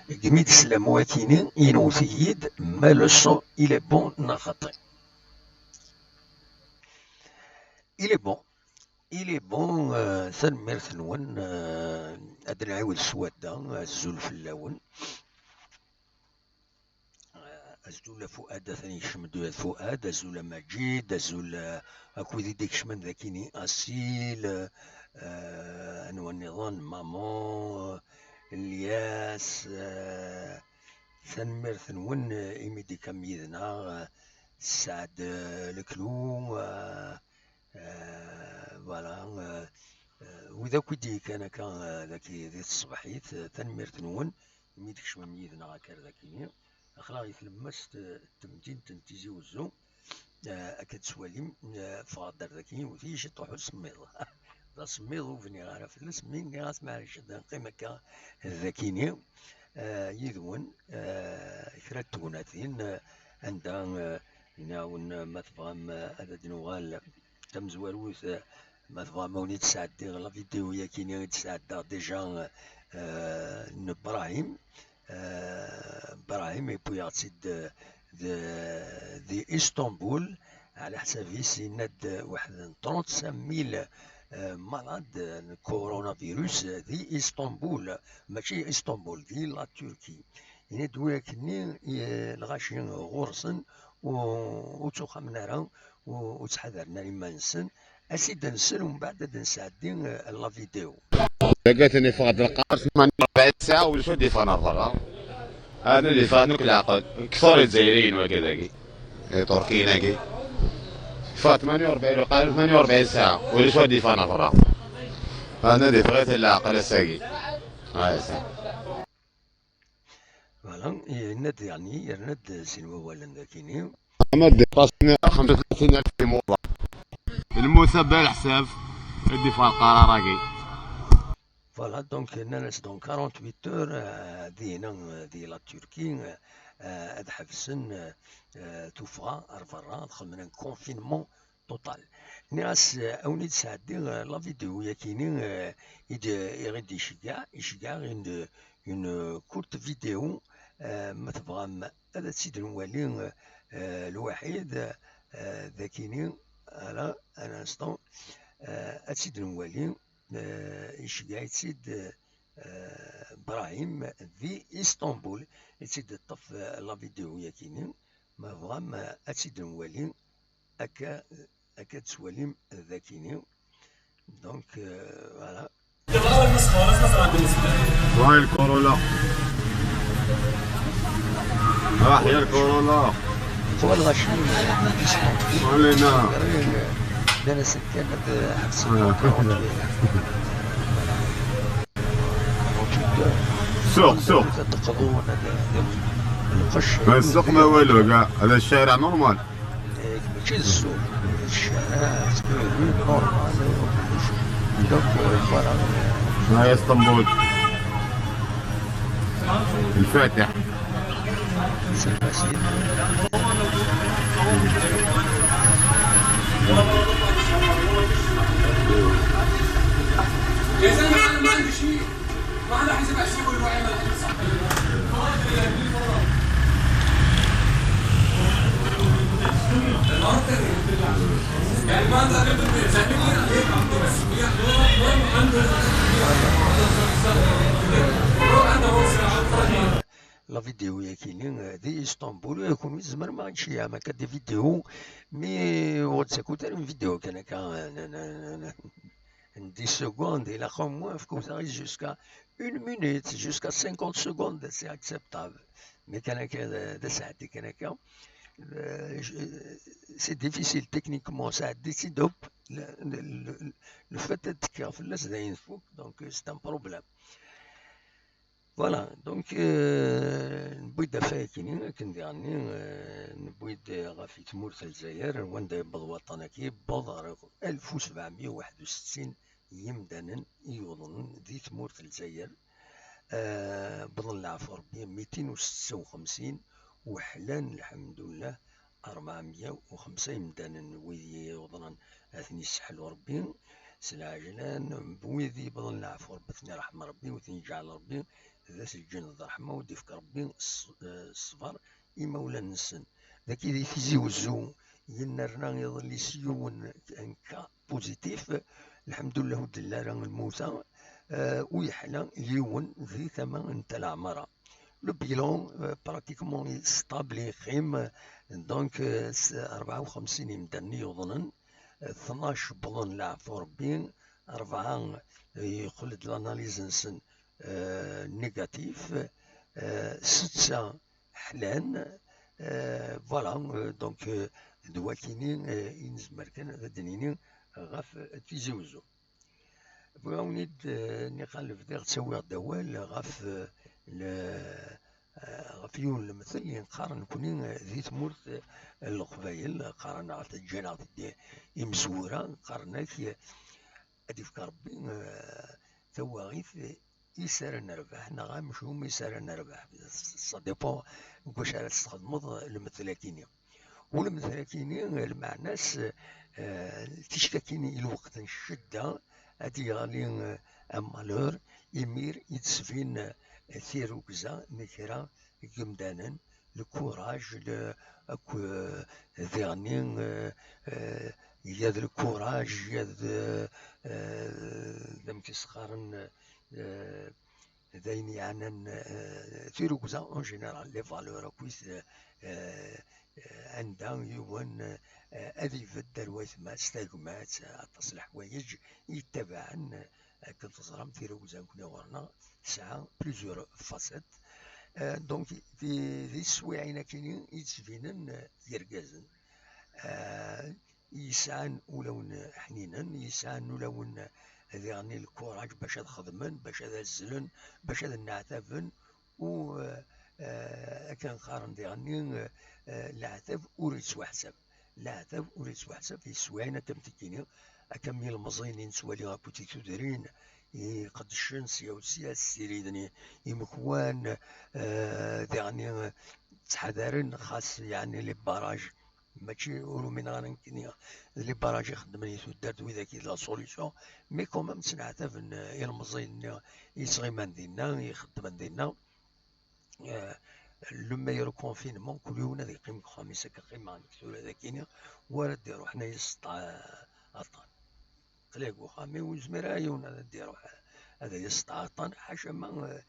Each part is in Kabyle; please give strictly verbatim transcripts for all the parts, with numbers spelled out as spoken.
Gmi d-slam wakini, inwet-iyi-d ma le son il est bon neɣ xaṭi. Il est bon. Il est bon, euh, tanemmirt-nwen. Euh, ad nɛiwed s wadda, azul fell-awen. Euh, azul a Fuad, atan yekcem-d Fuad, azul a Majid, azul, euh, akk wid i d-ikecmen dakini, Asil, euh, anwa nniḍen, Maman, euh, Lyas, euh, tanemmirt-nwen, euh, imi d-ikam yid-neɣ, euh, Saɛd, euh, Leklou, euh, euh, voilà, euh, euh, wid akk i d-yekkan akka, euh, daki di tṣebḥit, euh, tanemmirt-nwen imi d-tkecmem yid-neɣ akka ar dakini. Aql-aɣ i tlemmast, euh, n temdint n Tizi Uzzu, euh, akka d-tettwalim, euh, ffɣeɣ-d ar daki, iwet-iyi ciṭuḥ usemmiḍ. D asemmiḍ ur bniɣ ara fell-as, mi nniɣ-as maɛlic ad neqqim akka dakini, euh, yid-wen, euh, kra n tegnatin, euh, anda, euh, nniɣ-awen, euh, ma tebɣam, euh, ad d-nuɣal tamezwarut, euh, ma tebɣam ad wen-id-sɛeddiɣ la vidéo-yakini i d-sɛeddaɣ déjà, euh, n Brahim. Euh, Brahim, yewwi-yaɣ-tt-id, euh, de, di Istanbul. Ɛla ḥsab-is, yenna-d, euh, waḥed n trente-cinq mille, euh, malades, euh, n coronavirus, euh, di Istanbul, mačči Istanbul, di la Turquie. Yenna-d wi akkenni, euh, lɣaci ɣur-sen, ur, ur ttuxamen ara, ur, ur ttḥadaren ara iman-nsen. Ad tt-id-nsel, umbeɛd ad d-nesɛeddi, eh, la vidéo. Dagi atan yeffeɣ-d lqaṛ tmanya u rebɛin ssaɛa, ulac ur d-yeffɣen ɣer berra. Atan yeffeɣ-d akk leɛqel. Kter Izzayriyen wagi dagi. Iṭurkiyen-agi. Yeffeɣ-d tmanya u rebɛin, lqaṛ tmanya u rebɛin ssaɛa, ulac ur d-yeffɣen ɣer berra. Atan yeffeɣ-iten leɛqel ass-agi. Ay, ass-a. Voilà, yenna-d, yeɛni, yerna-d sin wawalen dakini. Ama d-iṭasen xemsa u tlatin alef i muḍa. Lmut a bba leḥsab, i d-iffeɣ lqaṛar-agi. Voilà, donc, nnan-as, donc, quarante-huit heures, euh, dinna, euh, di la Turquie, euh, ad ḥebsen, euh, tuffɣa ar berra, ad xedmen un confinement total. Nniɣ-as, euh, ad wen-id-sɛeddiɣ, euh, la vidéo-yakini, euh, i d-, i ɣ-id-iceggeɛ, iceggeɛ une, une courte vidéo, euh, ma tebɣam ad tt-id-nwali, euh, lwaḥid, euh, dakini, voilà, un instant, euh, ad tt-id-nwali, euh, iceggeɛ-itt-id, euh, Brahim di Istanbul, i tt-id-teṭṭef, euh, la vidéo-yakini, ma tebɣam, euh, ad tt-id-nwali, akka, akka tettwalim dakini. Donc, euh, voilà. Wah, lkorola. Ah, ya lkorola. Wah, lɣaci. Wah, lena. Dana sekkan ad ḥebsen. Suq, suq. Suq ma walu, kɛa. Hada ccariɛ normal. Mačči d ssuq, d ccariɛ, d rue normal. Donc, euh, voilà. هاي اسطنبول. الفاتح. C'est facile. La vidéo-yakini, euh, di Istanbul, euh, kunwi tzemrem ad tceyyɛem akka des vidéos, mais ur d-ttakkut ara une vidéo kan akka, euh, n, n, n, n dix secondes, ilaq au moins fkut-aɣ jusqu'à une minute, jusqu'à cinquante secondes, c'est acceptable. Mais kan akka, d, d aseɛdi kan akka, euh, je, c'est difficile techniquement, ça décide, hop, le, le, le, le fait ad tekkiɣ fell-as, d ayen tfuk, donc, euh, c'est un problème. Voilà, donc, euh, newwi-d ɣef wayagi-nni, akken diɣenni, euh, newwi-d ɣef tmurt n Lezzayer, wanda yewweḍ waṭṭan-agi, yewweḍ ɣer alef u sebɛemya u waḥed u settin n yimdanen i yuḍnen di tmurt n Lezzayer. Euh, wwḍen leɛfu Rebbi mitin u setta u xemsin, u ḥlan, lḥemdullah, rebɛemya u xemsa imdanen, wid yuḍnen ad ten-yesseḥlu Rebbi s lɛejlan, wid yewwḍen leɛfu Rebbi ad ten-iṛḥem Rebbi, u ten-yeǧɛel Rebbi d aseǧǧen d ṛṛeḥma, u d-ifk Ṛebbi ṣ-, eh, ṣṣber i imawlan-nsen. Dagi di Tizi Wezzu, yennerna iḍelli s yiwen n ka positif, lḥemdullah ur d-telli ara lmuta, eh, u yeḥla yiwen di tama n Tala Ɛmara. Le bilan, eh, pratiquement stable, yeqqim, donc, eh, s-, rebɛa u xemsin imdanen i yuḍnen, eh, tnac wwḍen leɛfu Ṛebbi, rebɛa, eh, yeqqel-d l'analyse-nsen, eh, négatif, eh, setta ḥlan, eh, voilà, eh, donc, eh, d wakini, eh, i nezmer kan ad d-nini ɣef Tizi Wezzu. Bɣiɣ-awen-id, eh, niqal bdiɣ ttawiɣ-d awal ɣef, eh, le-, eh, ɣef yiwen n lemtel i neqqar nekni, eh, di tmurt, eh, n Leqbayel, qqaren-aɣ-d, ǧǧan-aɣ-d imezwura, qqaren-ak, eh, ad ifk Ṛebbi, eh, tawaɣit, eh, is ara nerbeḥ neɣ amcum is ara nerbeḥ. Ça dépend deg wacu ara testxedmeḍ lemtel-akini. U lemtel-akini, lmeɛna-s, eh, ticki akini i lweqt n ccedda, ad d-yeɣli, eh, amalur, imir i d-tesbin, eh, tirrugza n kra n yemdanen, le courage, le, akk, eh, diɣni, eh, eh, yad le courage, yad, eh, eh, d amek i s-qqaren, eh, d ayen yeɛnan, eh, tirrugza en général, les valeurs akkit, eh, eh, anda yiwen, eh, ad ibedd ar waytma-s, tagmat, aṭas n leḥwayeǧ yettabaɛen, eh, akken teẓram tirrugza nekkni ɣur-neɣ tesɛa plusieurs facettes. Eh, donc, di, di teswiɛin akini i d-ttbinen, eh, yergazen. Eh, yesɛan ulawen ḥninen, yesɛan ulawen diɣen le courage bac ad xedmen, bac ad azzlen, bac ad nneɛtaben, u, eh, eh, akken qqaren diɣen, eh, eh, leɛtab ur yettwaḥsab. Leɛtab ur yettwaḥsab, yeswiɛin akka mtekkini, akka mi ilmeẓyen i nettwali akkit i tudrin, iqeddcen sya u sya, ssiriden i-, imekwan, eh, diɣen, eh, ttḥadaren xas, yeɛni, les barrages. Mačči ur umineɣ ara nekkini d les barrages ixeddmen i tuddert, widak i d la solution, mais quand même ttneɛtaben, eh, ilmeẓyen-nni yettɣiman dinna, ixeddmen dinna. Eh, le meilleur confinement, kul yiwen ad yeqqim deg uxxam-is, akka qqimeɣ nekk tura dagini, wara d-iruḥen ad yesseṭṭa, eh, aṭṭan. Aql-i deg uxxam-iw, ur zmireɣ ara yiwen ad d-iruḥ ad yesseṭṭa aṭṭan, ḥaca ma, eh,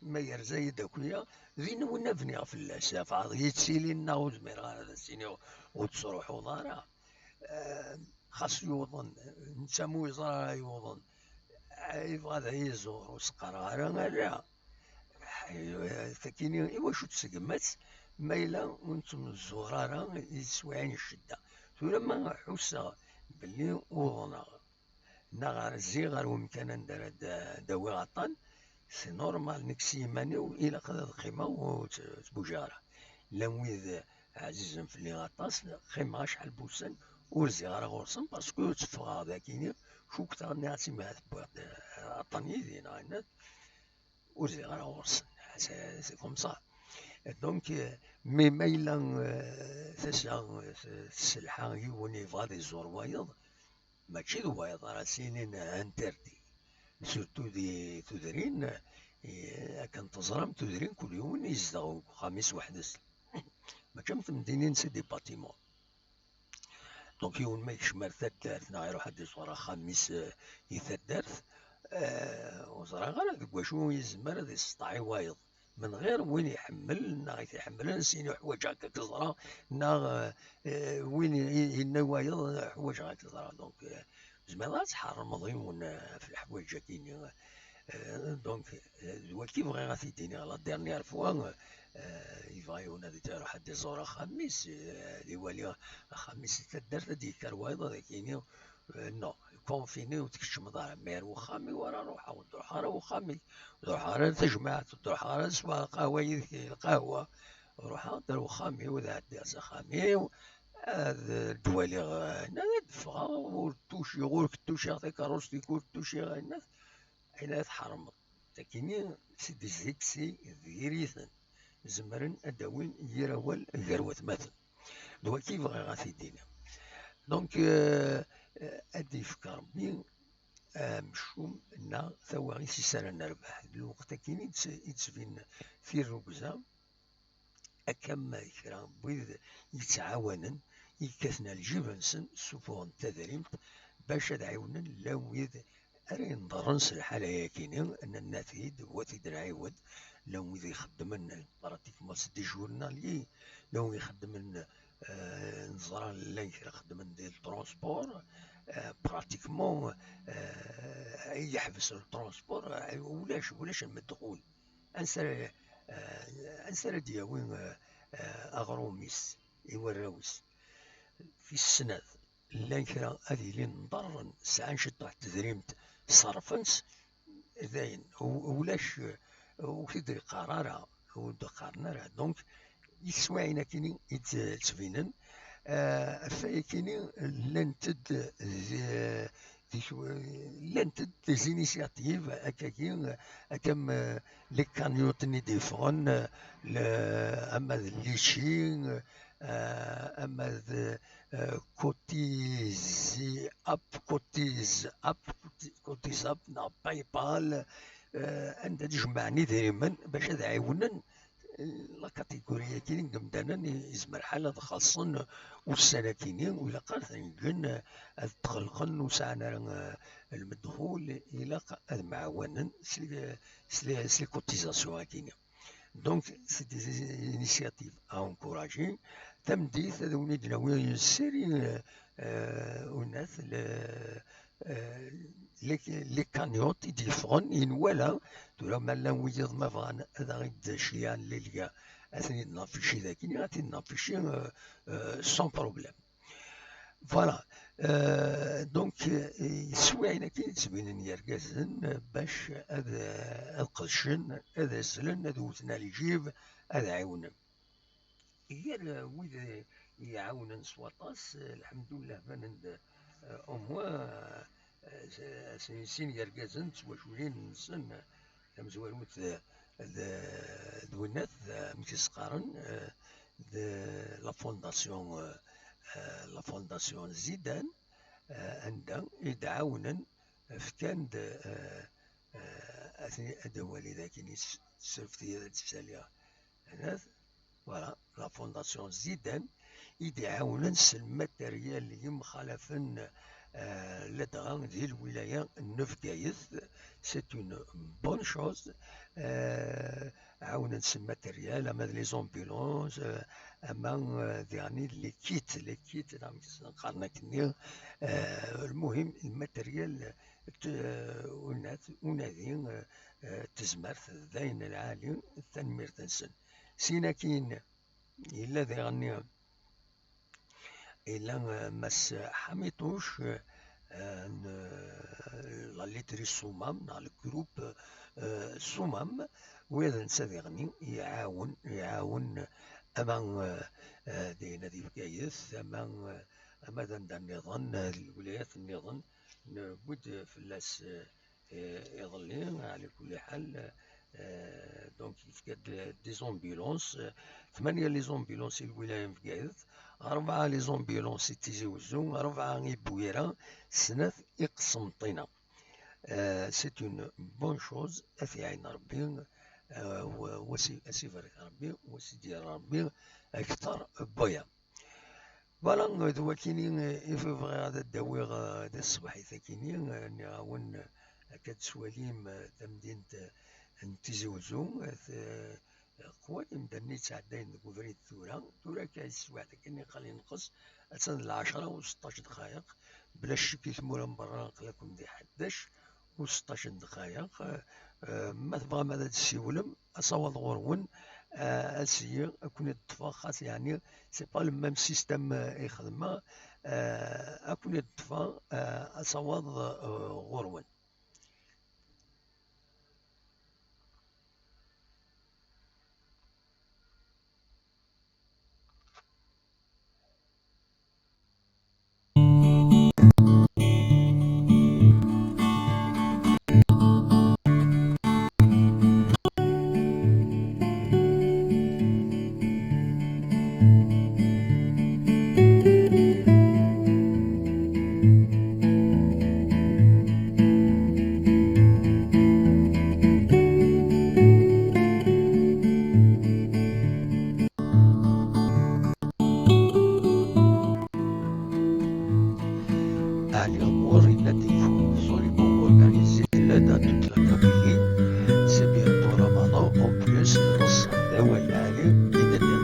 ma yerza-yi-d akk-ya, d inwen a bniɣ fell-as, ɣef yettili-nneɣ ur zmireɣ ara ad as-iniɣ ur tettruḥuḍ ara. Eh, xas yuḍen, netta mu yeẓra ara yuḍen, eh, yebɣa ad iyi-iẓur, ur s-qqareɣ ara ala. Eh, takini, iwacu tseggem-tt ma yella ur nettmeẓẓur ara i teswiɛin n ccedda? Tura ma ḥusseɣ belli uḍneɣ, neɣ rziɣ ɣer wemkan anda ara d-, d-awiɣ aṭṭan, c'est normal, nekk s yiman-iw ilaq ad qqimeɣ ur tt-, ttbujaɣ ara. Llan wid ɛzizen fell-i aṭas, qqimeɣ acḥal n wussan ur rziɣ ara ɣur-sen, parce que tteffɣeɣ dagini, cukkteɣ nniɣ-as imi ha tewwiḍ-d aṭṭan yid-i, neɣ yenna-d, ur rziɣ ara ɣur-sen. C'est, c'est comme ça. Donc, euh, mais ma yella, euh, tasa, euh, tesselḥa yiwen yebɣa ad iẓur wayeḍ, mačči d wayeḍ ara s-yinin interdit. Surtout di tudrin, eh, akken teẓram, tudrin kul yiwen yezdeɣ deg uxxam-is weḥd-s. Mačči am temdinin, c'est des bâtiments. Donc, yiwen ma yekcem ar taddart neɣ iruḥ ad iẓur axxam-is, eh, i taddart, eh, ur ẓriɣ ara deg wacu yezmer ad yesteṭṭeɛ i wayeḍ. من غير win iḥemmel, neɣ i t-iḥemmlen, s-yini ḥwaǧeɣ ad k-ẓreɣ, neɣ, eh, win i-, yenna i wayeḍ ḥwaǧeɣ ad k-ẓreɣ. Donc, eh, tzemreḍ ad tḥermeḍ yiwen, eh, ɣef leḥwaǧ-agi-nni. Eh, donc, eh, d wagi bɣiɣ ad t-id-iniɣ la dernière fois, eh, yebɣa yiwen ad iruḥ ad iẓur axxam-is, eh, ad iwali axxam-is di taddart, ad d-yekker wayeḍ ad ak-yini, eh, non, confiné ur tkeččmeḍ ara, mais ar wexxam-iw ara ruḥeɣ, ur d-ruḥeɣ ara wexxam-ik, ur d-ruḥeɣ ara tajmaɛt, ur d-ruḥeɣ ara ad sweɣ lqahwa yid-k, lqahwa, ruḥeɣ-d ar wexxam-iw, ad ɛeddiɣ s axxam-iw, ad d-waliɣ, eh, ad d-ffɣeɣ, ur tuciɣ, ur k-tuciɣ takeṛṛust-ik, ur k-tuciɣ ayen, ayen ara tḥermeḍ. Takini, c'est des excès d yiri-ten. Zemren ad d-awin yir awal gar watmaten. D wagi bɣiɣ ad t-id-iniɣ. Donc, euh, ad d-yefk Rebbi amcum neɣ tawaɣit i s ara nerbeḥ. D lweqt akkin i d-, i d-tbin tirrugza, akka am kra n wid yettɛawanen, yekkaten ar lǧib-nsen, ssufuɣen tadrimt bac ad ɛiwnen llan wid ara yenḍerren s lḥala-yakini, nenna-t-id, wat-id nɛiwed, llan wid ixeddmen pratiquement c'est des journaliers, llan wid ixeddmen, euh, neẓra llan kra xeddmen di transport, euh, pratiquement, euh, yeḥbes le transport, euh, ulac, ulac lmedxul. Ansi ara, euh, ansi ara d-yawi, euh, euh, aɣrum-is i warraw-is? Tis snat, llan kra ad ilin ḍerren, sɛan ciṭṭaḥ n tedrimt, ṣerfen-tt, dayen, u-, ulac, ur t-id-yeqqar ara, ur d-qqaren ara. Donc, i teswiɛin akini i d-ttbinen, eh, ɣef wayakini llant-d d-, di-, llant-d des initiatives, akkagi, akka am, eh, les cagnottes-nni d-yeffɣen, eh, le-, ama d litchi, eh, ama d, eh, Cotize App, Cotize App, Cotize App neɣ PayPal, eh, anda d-jemɛen idrimen bac ad ɛiwnen, eh, la catégorie-agi n yemdanen i izmer lḥal ad xellṣen ussan-akini, u ilaq ad ten-ǧǧen, eh, ad tɣelqen, ur sɛan ara, eh, lmedxul, ilaq ad mɛawanen s les, s les, s les cotisations-akini. Donc, c'est des initiatives à encourager. Tameddit, ad wen-id-nawi une série, euh, euh, unat, le, euh, les, les cagnottes i d-yeffɣen, i nwala, tura ma llan wiyaḍ ma bɣan ad aɣ-id-ceyyɛen lilga, ad ten-id-naffici dagi, ad ten-id-naffici, euh, euh, sans problème. Voilà. Euh, donc, euh, teswiɛin-agi i d-ttbinen yergazen, euh, bac ad, euh, ad qedcen, ad azlen, ad wten ar lǧib, ad ɛiwnen. Gar, euh, wid, euh, iɛawnen s waṭas, euh, lḥemdullah, banen-d, euh, au moins, euh, s-, s-, sin yergazen d twaculin-nsen, euh, tamezwarut, euh, d, d winnat, euh, amek i s-qqaren, euh, de la fondation, euh, euh, la fondation Zidane, euh, anda i d-ɛawnen, fkan-d, euh, euh, ad ten-, ad awali dakin, s-, surfet-iyi ad tt-saliɣ. Voilà, la fondation Zidane i d-iɛawnen s lmateryal yemxalafen, euh, ladɣa di lwilaya n Bgayet. C'est une bonne chose. Euh, ɛawnen s lmateryal, ama d les ambulances, euh, ama, euh, diɣen les kits, les kits, d amek qqaren akkenni, euh, lmuhim, lmateryal, t-, euh, unat-, unadi, euh, euh, tezmert, d ayen lɛali, tanemmirt-nsen. Sin akkin, yella diɣenni, yella, euh, Mass Ḥamituc, euh, n, euh, la laiterie Sumam, neɣ le groupe, euh, Sumam, u d netta diɣenni iɛawen, iɛawen ama, euh, euh, dinna di Bgayet, ama, euh, ama d anda nniḍen, euh, di lwilayat nniḍen, newwi-d fell-as, euh, euh, iḍelli, ɛla kulli ḥal, euh, donc yefka-d des ambulances, euh, tmanya les ambulances i lwilaya n Bgayet, rebɛa les ambulances i Tizi Wezzu, rebɛa i Bwira, snat i Qsenṭina. Euh, c'est une bonne chose, ad t-iɛin Rebbi, euh, wa-, wa-, ad s-ibarek Rebbi, wa s-d-yerr Rebbi akter n waya. Voilà, d wakini i bɣiɣ ad d-awiɣ, eh, di tṣebḥit-akini, eh, nniɣ-awen, eh, akka d-teswalim, eh, tamdint, eh, n Tizi Wezzu, eh, t-, eh, qwan imdanen yettɛeddayen deg ubrid tura, tura akka i teswiɛt akken iqal inqes, attan d lɛecṛa u seṭṭac dqayeq, bla ccek i tmura n berra aql-aken di ḥdac u seṭṭac n dqayeq, eh, eh, ma tebɣam ad d-tessiwlem, asawaḍ ɣur-wen, eh, ad s-yi, ad ken-id-ṭṭfeɣ, xas yeɛni, c'est pas le même système, eh, i xedmeɣ, eh, ad ken-id-ṭṭfeɣ, eh, asawaḍ, eh, ɣur-wen. Awal lɛali, i d-nniɣ.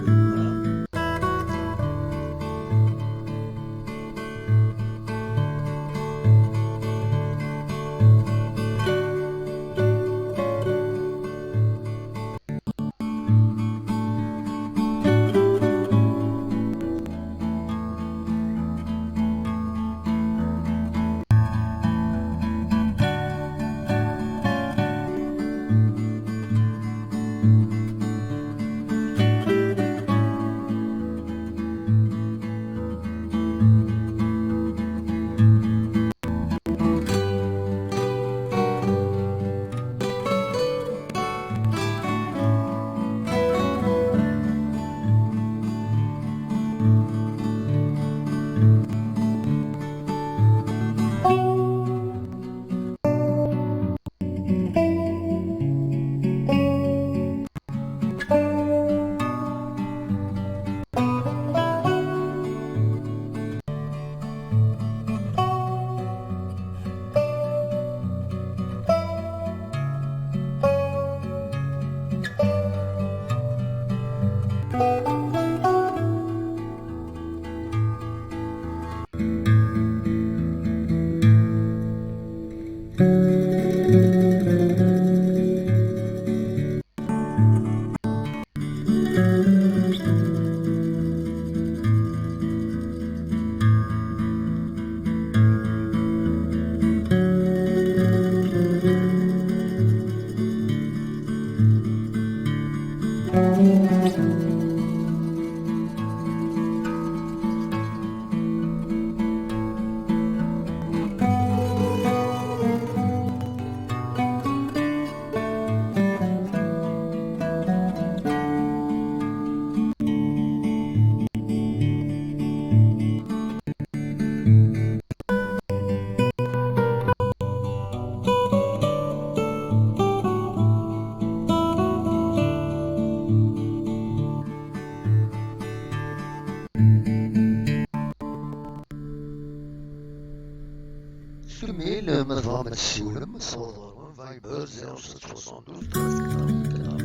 S kemmil, ma tebɣam ad tessiwlem, sawḍem ɣer Viber zéro sept soixante-douze treize quatre-vingt-quatre.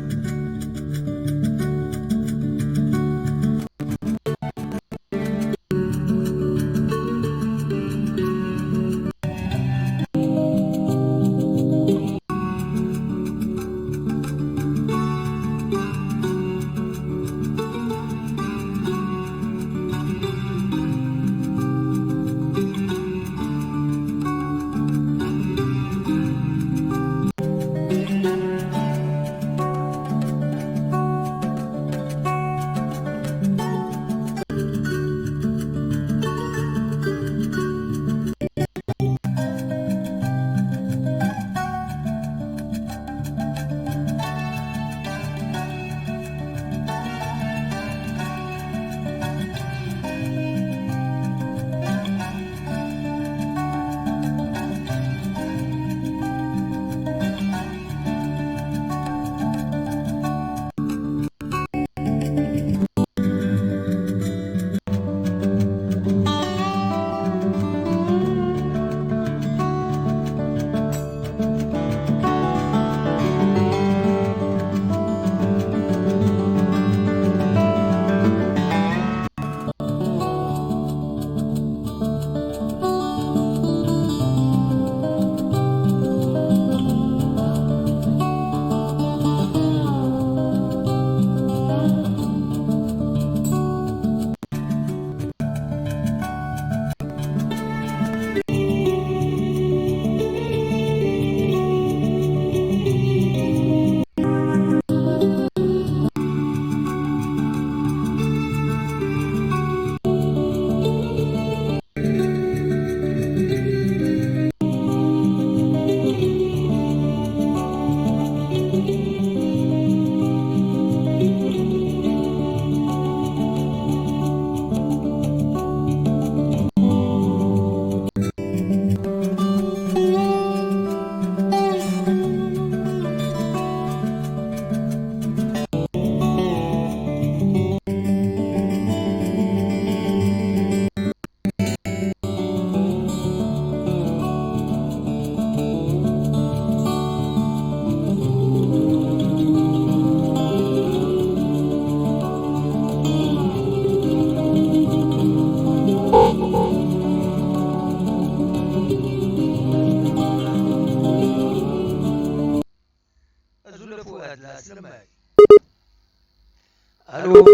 Allô.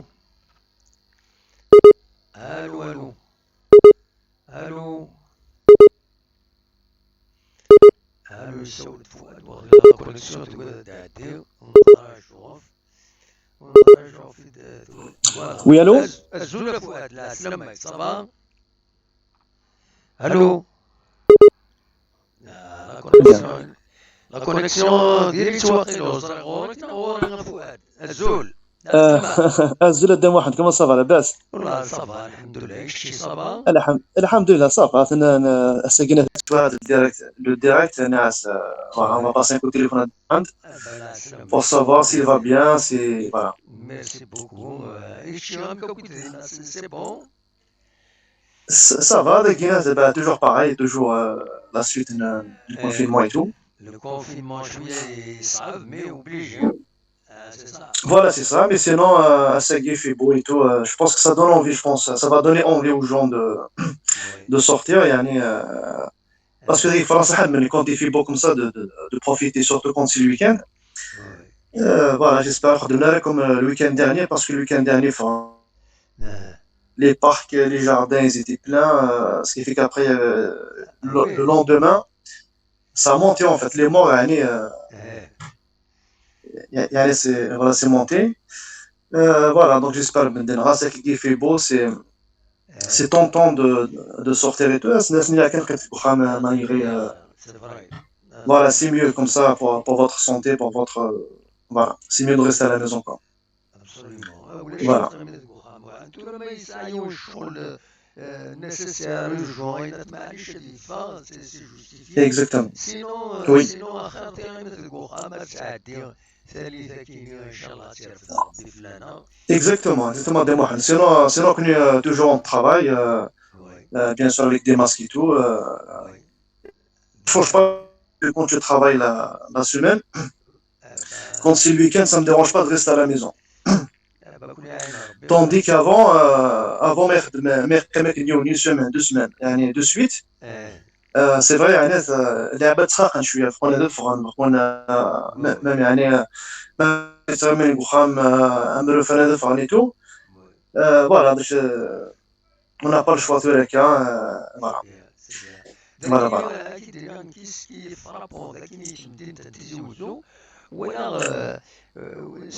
Allô, allô. Allô. Allô, يسولد فؤاد، واخا la connexion تقول تعدي، ونقرا شوف. ونقرا شوف في د-، voilà. Oui, allô. أز-، أزول فؤاد، لا، سلامك، ça va؟ Allô. La connexion ديالي تواقيلا، واقيلا غورك، غورنا فؤاد. أزول. آه، أزول أ دي محمد، comment ça va, لاباس؟ والله ça va، الحمد لله. كشي ça va؟ الحم-، الحمد لله، ça va. أنا، أنا، أساكن شوية هذا الديريكت، le direct، أنا عس-، on va passer un coup de téléphone à محمد pour savoir s'il va bien, si, voilà. Merci beaucoup. Euh, كشي غنبقاو كنت c'est bon. Ça, ça va, داكينا دابا toujours pareil, toujours, euh, la suite, euh, du confinement et tout. Le confinement شوية صعب, mais obligé. Euh, c'est ça. Voilà, c'est ça. Mais sinon, euh, ça y est, il fait beau et tout. Euh, je pense que ça donne envie, je pense. Ça va donner envie aux gens de, de sortir, يعني, euh, parce que ديك فرنسا حد من quand il fait beau comme ça, de, de, de profiter, surtout quand c'est le week-end. Euh, voilà, j'espère خدمنا لكم, euh, le week-end dernier, parce que le week-end dernier, enfin, les parcs, les jardins, ils étaient pleins. Euh, ce qui fait qu'après, euh, le, le lendemain, ça a monté en fait. Les morts, يعني, euh, يعني, c'est, voilà, c'est monté. Euh, voilà, donc j'espère, ben, grâce à qu'il fait beau, c'est, c'est tentant de, de sortir et tout. C'est, c'est, c'est, c'est vrai. Voilà, c'est mieux comme ça pour, pour votre santé, pour votre, euh, voilà, c'est mieux de rester à la maison, quoi. Absolument. Voilà. Nécessaire, le joint, c'est justifié. Exactement. Sinon, euh, oui. Sinon, exactement, exactement, des mois. Sinon, sinon, on est, euh, toujours en travail, euh, euh, bien sûr, avec des masques et tout. Euh, il faut pas que quand tu travailles la, la semaine, quand c'est le week-end, ça me dérange pas de rester à la maison. Tandis qu'avant, euh, avant, ما يخدم-، ما يقيمك une semaine, deux semaines, يعني, de suite. Euh, c'est vrai, يعني, euh, اللعبة تسخن شوية, بقونا ندفغن, بقونا, même, يعني, même, même, ندفغن et tout. Euh, voilà, باش, euh, on n'a pas le choix ثورة كا, euh, voilà. Voilà, voilà. كي دايرين كيس كي فرابون، كي يتمدين تتيزي وزو، ولا، آه، آه،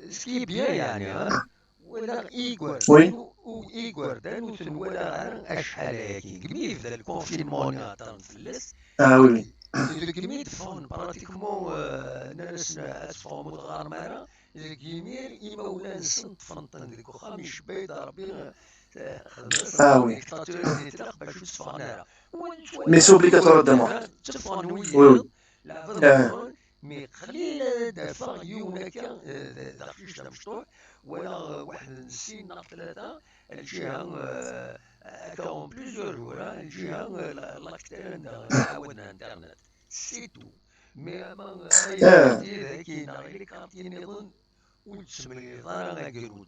سكي بيان يعني، ها؟ ولا إيكوردان، وي. و-، وإيكوردان وتنولا غير أشحال هاكي. كمي يبدا الكونفينمون يهضر فلاس. آه، وي، وي. كمي يدفعون براتيكمون، آه، ناس تفهموا الغار مارا. ديك يمير إماولان-نسن طفنطن ديك وخا، مي شبايد ربي، آه، خدمت آه، وي. ديكتاتور اللي تلاق باش يتفقنا راه. Mais c'est obligatoire, دابا. تفقن وياه. وي، وي. العبد آه. مي قليل دافع يوم هكا، آه، داخل شتا مشطوح، ولا واحد نسين ناق ثلاثة، الجهة، آه، هكا اون بليزيور جور، آه، الجهة، آه، لا-، لاكتير عندها، عاودنا انترنت. C'est tout. Mais أما آه. أي كاين غير لي كارتي نظن وتسمي ضرر قرود.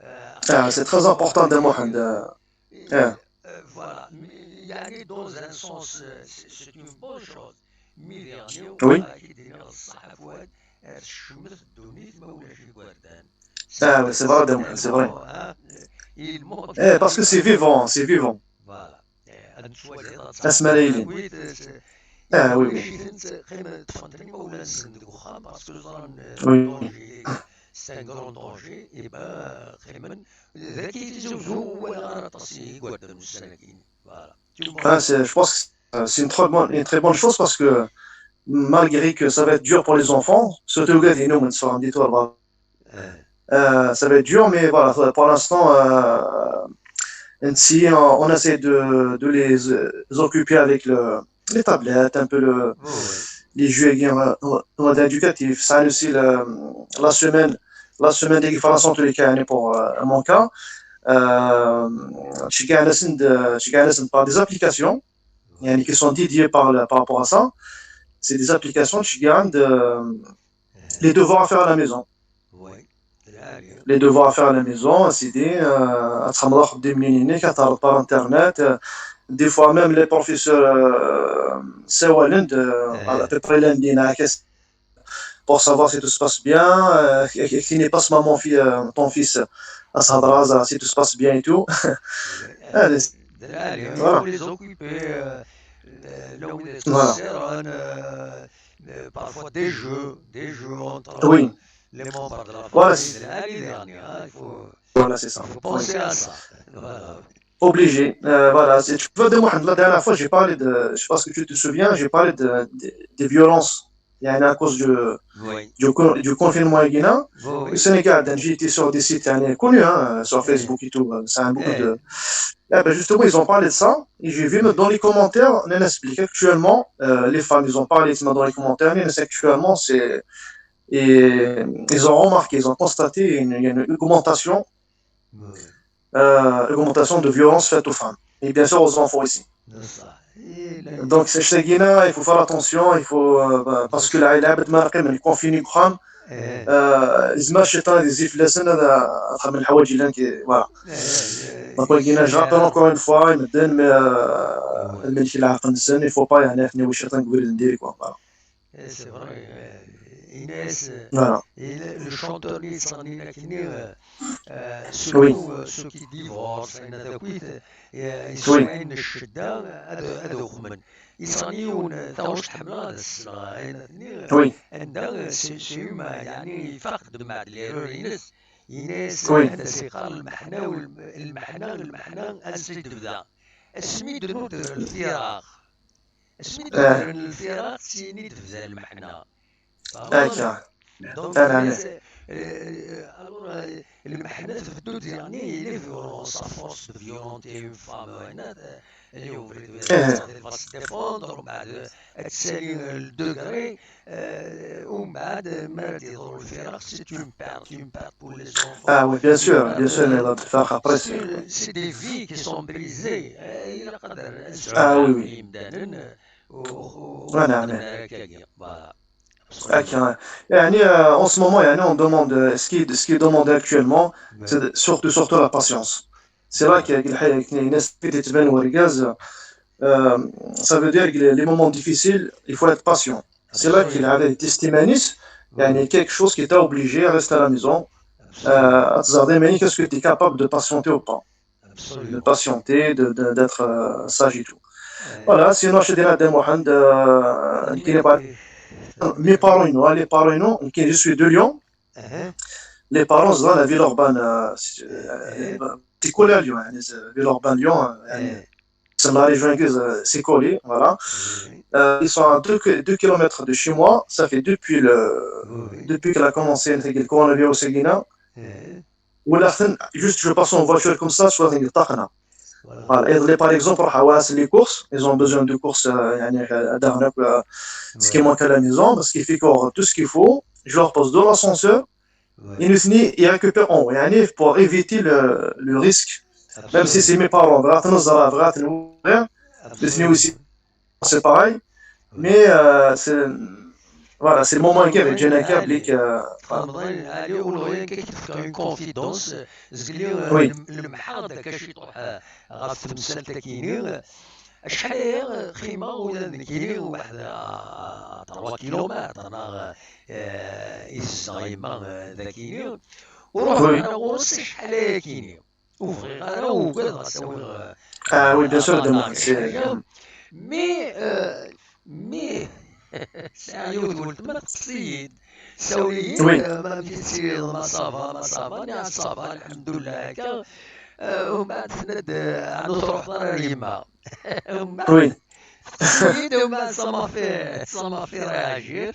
آه، c'est très important, دابا محمد. آه. آه. Voilà. Mais يعني, dans un sens, euh, c'est, c'est une bonne chose. Mais dernier, oui. كيدينا الصح فؤاد, آه، الشمس الدنيا ما ولاش يقردان. آه، c'est vrai, دابا، c'est vrai. Hein, il montre. Eh, parce que c'est vivant, c'est vivant. Voilà. Asma Layli. Ah, oui, oui. Oui. C'est un grand danger. Et ben, ah, c'est, je pense que c'est, c'est une très bonne, une très bonne chose parce que malgré que ça va être dur pour les enfants, surtout les, euh, ça va être dur, mais voilà, pour l'instant, euh, on essaie, on, on essaie de, de les, euh, occuper avec le, les tablettes, un peu le, les jeux, euh, on va dire éducatifs. Ça aussi, le, la semaine, la semaine ديك فرنسا, en tous les cas, يعني, pour, euh, mon cas, euh, شجعنا سند، شجعنا سند par des applications, يعني, qui sont dédiées par, par rapport à ça. C'est des applications, شجعنا de, les devoirs à faire à la maison. Les devoirs à faire à la maison, c'est des, euh, à تخمر خدي منين هناك, كتعرض par internet, euh, des fois même les professeurs, euh, سوالند, euh, à peu près lundi, هكا. pour savoir si tout se passe bien, euh, qui n'est pas maman, fille, euh, ton fils, à Sadra, si tout se passe bien et tout. Allez, Allez, il voilà. Faut les occuper. Euh, euh, là où ils Voilà. Seren, euh, euh, parfois des jeux, des jeux entre Oui, les membres de la voilà, famille. c'est Allez, dernier, hein, il faut, voilà, c'est ça. Faut penser Oui. À ça. Voilà. Obligé. Euh, voilà. C'est- Tu vois, de Mohamed, la dernière fois, j'ai parlé de, je sais pas ce que tu te souviens, j'ai parlé de, de- des violences. Il y en a à cause du, Oui. du, co- du confinement. Oui. Au Sénégal, donc, j'ai été sur des sites, hein, connus, hein, sur Facebook et tout. Euh, c'est un beaucoup de. Eh ben, justement, ils ont parlé de ça. Et j'ai vu dans les commentaires, on explique actuellement, euh, les femmes, ils ont parlé dans les commentaires, mais c'est actuellement, c'est. Et ils ont remarqué, ils ont constaté une, il y a une augmentation Oui. Euh, augmentation de violence faite aux femmes. Et bien sûr aux enfants aussi. C'est ça. Et là, Donc, c'est chez Guina, il faut faire attention, il faut, euh, bah, parce que là, il y a le confinement, eh, euh, ils marchent dans des ifs, les scènes, euh, à travers le Hawaji, là, qui- voilà. eh, Donc, Guina, je rappelle encore une fois, il me donne, mais, euh, Ouais. il me dit, là, il faut pas, il y a un ethnie, ou je sais pas, quoi, voilà. Eh, c'est vrai. Euh, Inès, euh, Voilà. Et le, le chanteur, il s'en est, euh, euh, Oui. Surtout euh, ceux qui divorcent, il y en a qui, euh, ils sont Oui. un chedda, ad, ad uxmen. Ils sont, euh, taɣect ḥemmleɣ ad s-sleɣ, ayen ad tenni, euh, Oui. Anda, euh, c'est c'est humain, يعني يفقد بعد l'erreur-ines, Inès, Oui. Anda s-yeqqar lmeḥna, u lm- lmeḥna, lmeḥna, ansi d-tebda. Asmi d-nuder lfiraq. Asmi d-nuder lfiraq, syin i d-tebda lmeḥna. Akka. Donc, Ah, mais c'est- euh, alors, euh, le mahna تفدو يعني il est violence, à force de violenter une femme, euh, هنا, euh, اللي هو بريد إيه. تبغى تديفوندر، ومن بعد تسالي le degré, euh, ومن بعد ما تضر الفراق, c'est une perte, une perte pour les enfants. Ah oui, bien sûr, Euh, bien sûr, mais la faire après, c'est. C'est c'est des vies qui sont brisées. Euh, il y a قدر Ah oui, oui. يمدانن, و- و- Voilà, وقدر mais- هكاكيا. Voilà. Akka. يعني, euh, en ce moment, يعني, on demande, euh, ce qui, ce qui est demandé actuellement, Ouais. c'est de- surtout, surtout la patience. C'est là que, que الحياة كاين ناس كي تتبان ورقاز, euh, ça veut dire que les, les moments difficiles, il faut être patient. C'est là qu'il y a des testimonies, يعني, quelque chose qui t'a obligé à rester à la maison. Euh, à te dire, mais qu'est-ce que tu es capable de patienter ou pas? De Absolument. Patienter, de, de- d'être, euh, sage et tout. Ouais. Voilà, sinon, chez Dina de Mohamed, euh, qui n'est pas. Mes parents, non, les parents, non, qui je suis de Lyon. Uh-huh. Les parents, dans la ville urbaine, euh, c'est euh, c'est collé à Lyon, hein, c'est ville urbaine Lyon, euh, Eh, c'est la région, euh, c'est collé, voilà. oui. Euh, ils sont à deux kilomètres de chez moi, ça fait depuis le, Oui. Depuis qu'elle a commencé, le coronavirus, c'est Guinée. Eh, Ou la fin, juste, je passe en voiture comme ça, soit il y a Voilà. Voilà. Et les, par exemple, Hawas, les courses, ils ont besoin de courses, euh, يعني, euh, d'arnaque, euh, ce qui Ouais. Manque à la maison, parce qu'il fait encore tout ce qu'il faut. Je leur pose dans l'ascenseur, Ouais. et nous, ils récupèrent en haut, يعني, pour éviter le, le risque. Même si c'est mes parents, بغات نزرع, بغات نوقع, Absolument. Nous aussi, c'est pareil. Mais, euh, c'est, voilà, c'est le moment qui avait Jenna Kablik. Ramadan, allez, on aurait une confidence. Zgli, Oui. Le mahard, كاش يطرح, euh, غاف تمثال تاكيني. Acḥal aya, xima, ula d nekkini, waḥed, euh, trois kilomètres, neɣ, euh, izdeɣ yemma, euh, dakini. Ur ruḥeɣ Oui. Ara ɣur-s acḥal aya kini. Ur bɣiɣ ara, ugadeɣ ad s-awiɣ, euh, Ah oui, bien sûr, aṭṭan demain, neɣ c'est- kra. Mais, euh, mais, sɛiɣ yiwet weltma teṭṭes-iyi-d. Sawel-iyi-d, Oui. euh, ma amek i tettiliḍ, ma ça va, ma ça va, nniɣ-as ça va, lḥemdullah, akka. Euh, umbeɛd tenna-d, euh, ur truḥeḍ ara ar yemma. Umbeɛd Oui. teṭṭes-iyi-d, umbeɛd ça m'a fait, ça m'a fait réagir.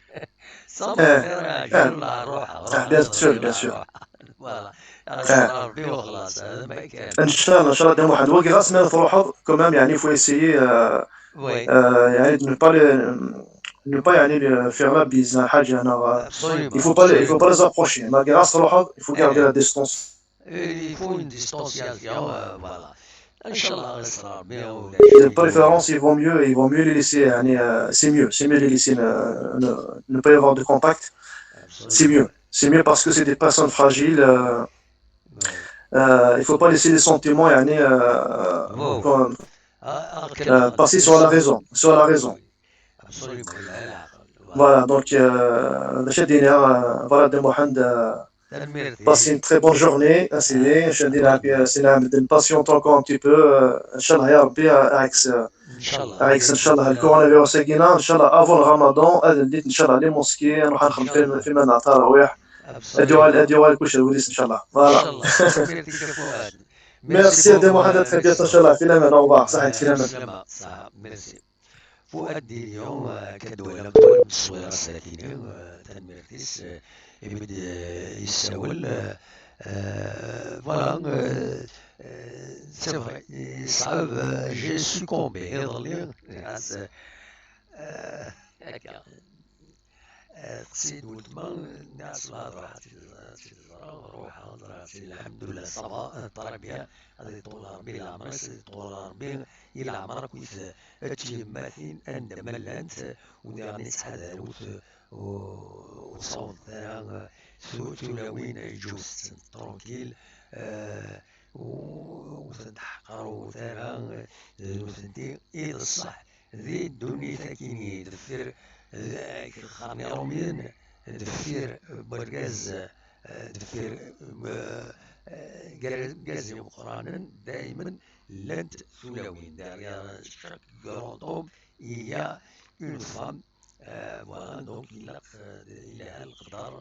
Ça m'a Eh, fait réagir, eh. la ruḥeɣ, Ah, bien sûr, bien sûr. Voilà. Eh. Rebbi وخلاص, هذا ما كان. إن شاء الله, إن شاء الله, ديما واحد. وقت غاس ما تروح, quand même, يعني, faut essayer, euh, Oui. euh, يعني, de ne pas le, ne pas, يعني, le faire la bise, hein, حاجة, أنا, euh, Absolument. Il faut pas les, il faut pas les approcher. Malgré ça, il faut garder Eh. La distance. Il faut une distanciation, euh, voilà. إن شاء الله, غير صرا ربي ولا De شيء. Préférence, il vaut mieux, il vaut mieux les laisser, يعني, euh, c'est mieux, c'est mieux les laisser ne, ne, ne pas y avoir de contact. C'est mieux. C'est mieux parce que c'est des personnes fragiles. Euh, Ouais. euh, il faut pas laisser les sentiments, يعني, euh, Bon. comme, Ah, ah, euh, passer sur la raison, sur la raison. Absolument. Voilà, donc, euh, d acu ad d-iniɣ, euh, voilà, Dda Muḥend, euh, passe une très bonne journée, a sidi, acu ad d-iniɣ, euh, Sidi Ɛebd, patiente encore un petit peu, euh, ncallah ya Rebbi, euh, aɛeks, euh, aɛeks, ncallah, le coronavirus-agi-na, ncallah, avant le Ramadan, ad ldit, ncallah, les mosquées, ad nruḥ ad nxemmem fi, fi ma n ttarawiḥ, ad yuɣal, ad yuɣal kullec ar wul-is, ncallah. Voilà. Merci à Dda Muḥend, à très bientôt, ncallah, fi laman, au revoir, ṣaḥit, fi laman. Fuad Dilion, euh, akka d-twalam, twalam ṣṣwira ass-agi, euh, tanemmirt-is, euh, imi d-, euh, yessawel, euh, euh, voilà, euh, euh, c'est vrai, yeṣɛeb, euh, j'ai succombé iḍelli, euh, euh, akka. Eh, teqsi-d weltma, nniɣ-as: "Lhadra ad tt-id-, ad tt-id-ẓreɣ, ruḥeɣ, ẓriɣ-tt, lḥemdullah, ça va, eh, très bien, ad iṭul Rebbi leɛmer-is, ad iṭul Rebbi i leɛmer akkit, eh, tyemmatin anda ma llant, u diɣen ittḥadarut, eh, u-, ur ssawḍent ara, eh, tu-, tulawin, eh, ǧǧu-tent tranquille, eh, u-, ur tent-ḥeqqarut ara, eh, d nutenti i d ṣṣeḥ." Di ddunit akkin deffir, eh, qqaren Iṛumyen, deffir, eh, wergaz, eh, deffir, eh, eh, gar-, argaz imeqqranen, daymen llant tulawin. Derrière chaque grand homme, il y a une femme. Eh, voilà, donc, ilaq, eh, ilha leqder,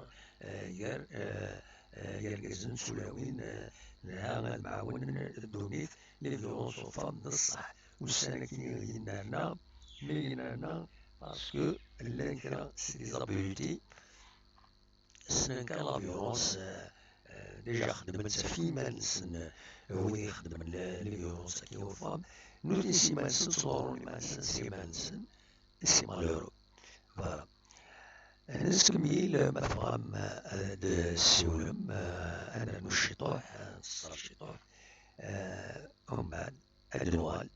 eh, gar, eh, eh, yergazen d tulawin, eh, neha ad mɛawnen ddunit, les violences aux femmes d ṣṣeḥ. Ussan-agi yennerna, mi yennerna, parce que llan kra, c'est des abrutis, ssnen kan la violence, euh, euh, déjà xeddmen-tt ɣef yiman-nsen, euh, wid ixeddmen le-, les violences-agi aux femmes, nutni s yiman-nsen ttḍurrun iman-nsen s yiman-nsen, c'est malheureux. Voilà. Ad neskemmel, ma tebɣam, euh, ad d-tessiwlem, euh, ad nernu ciṭuḥ, ad nṣeṣṣer ciṭuḥ, euh, umbeɛd ad d-nuɣal.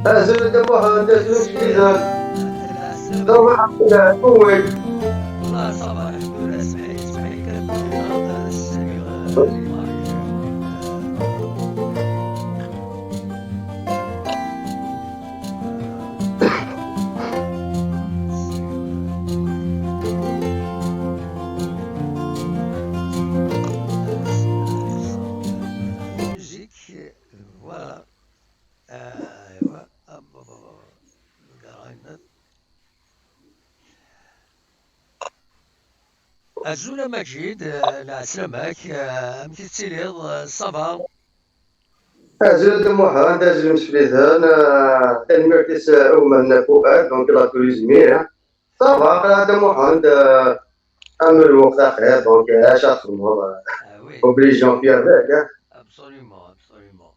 Azul a Dda Muḥend, azul a Slidan. D rrwaḥ n lɛdewwek. Musique, voilà. Aywa, am, azul a Maǧid, eh, lɛeslama-k, eh, amek i tettiliḍ, eh, ça va? Azul a Dda Muḥend, azul imsefliden, eh, tanemmirt-is, eh, i umahna Fuad, donc la tourisme, eh. Ça va, a Dda Muḥend, eh, am lweqt axir, donc, eh, acu ad txedmeḍ, eh, obligé, on fait avec, eh. Absolument, absolument.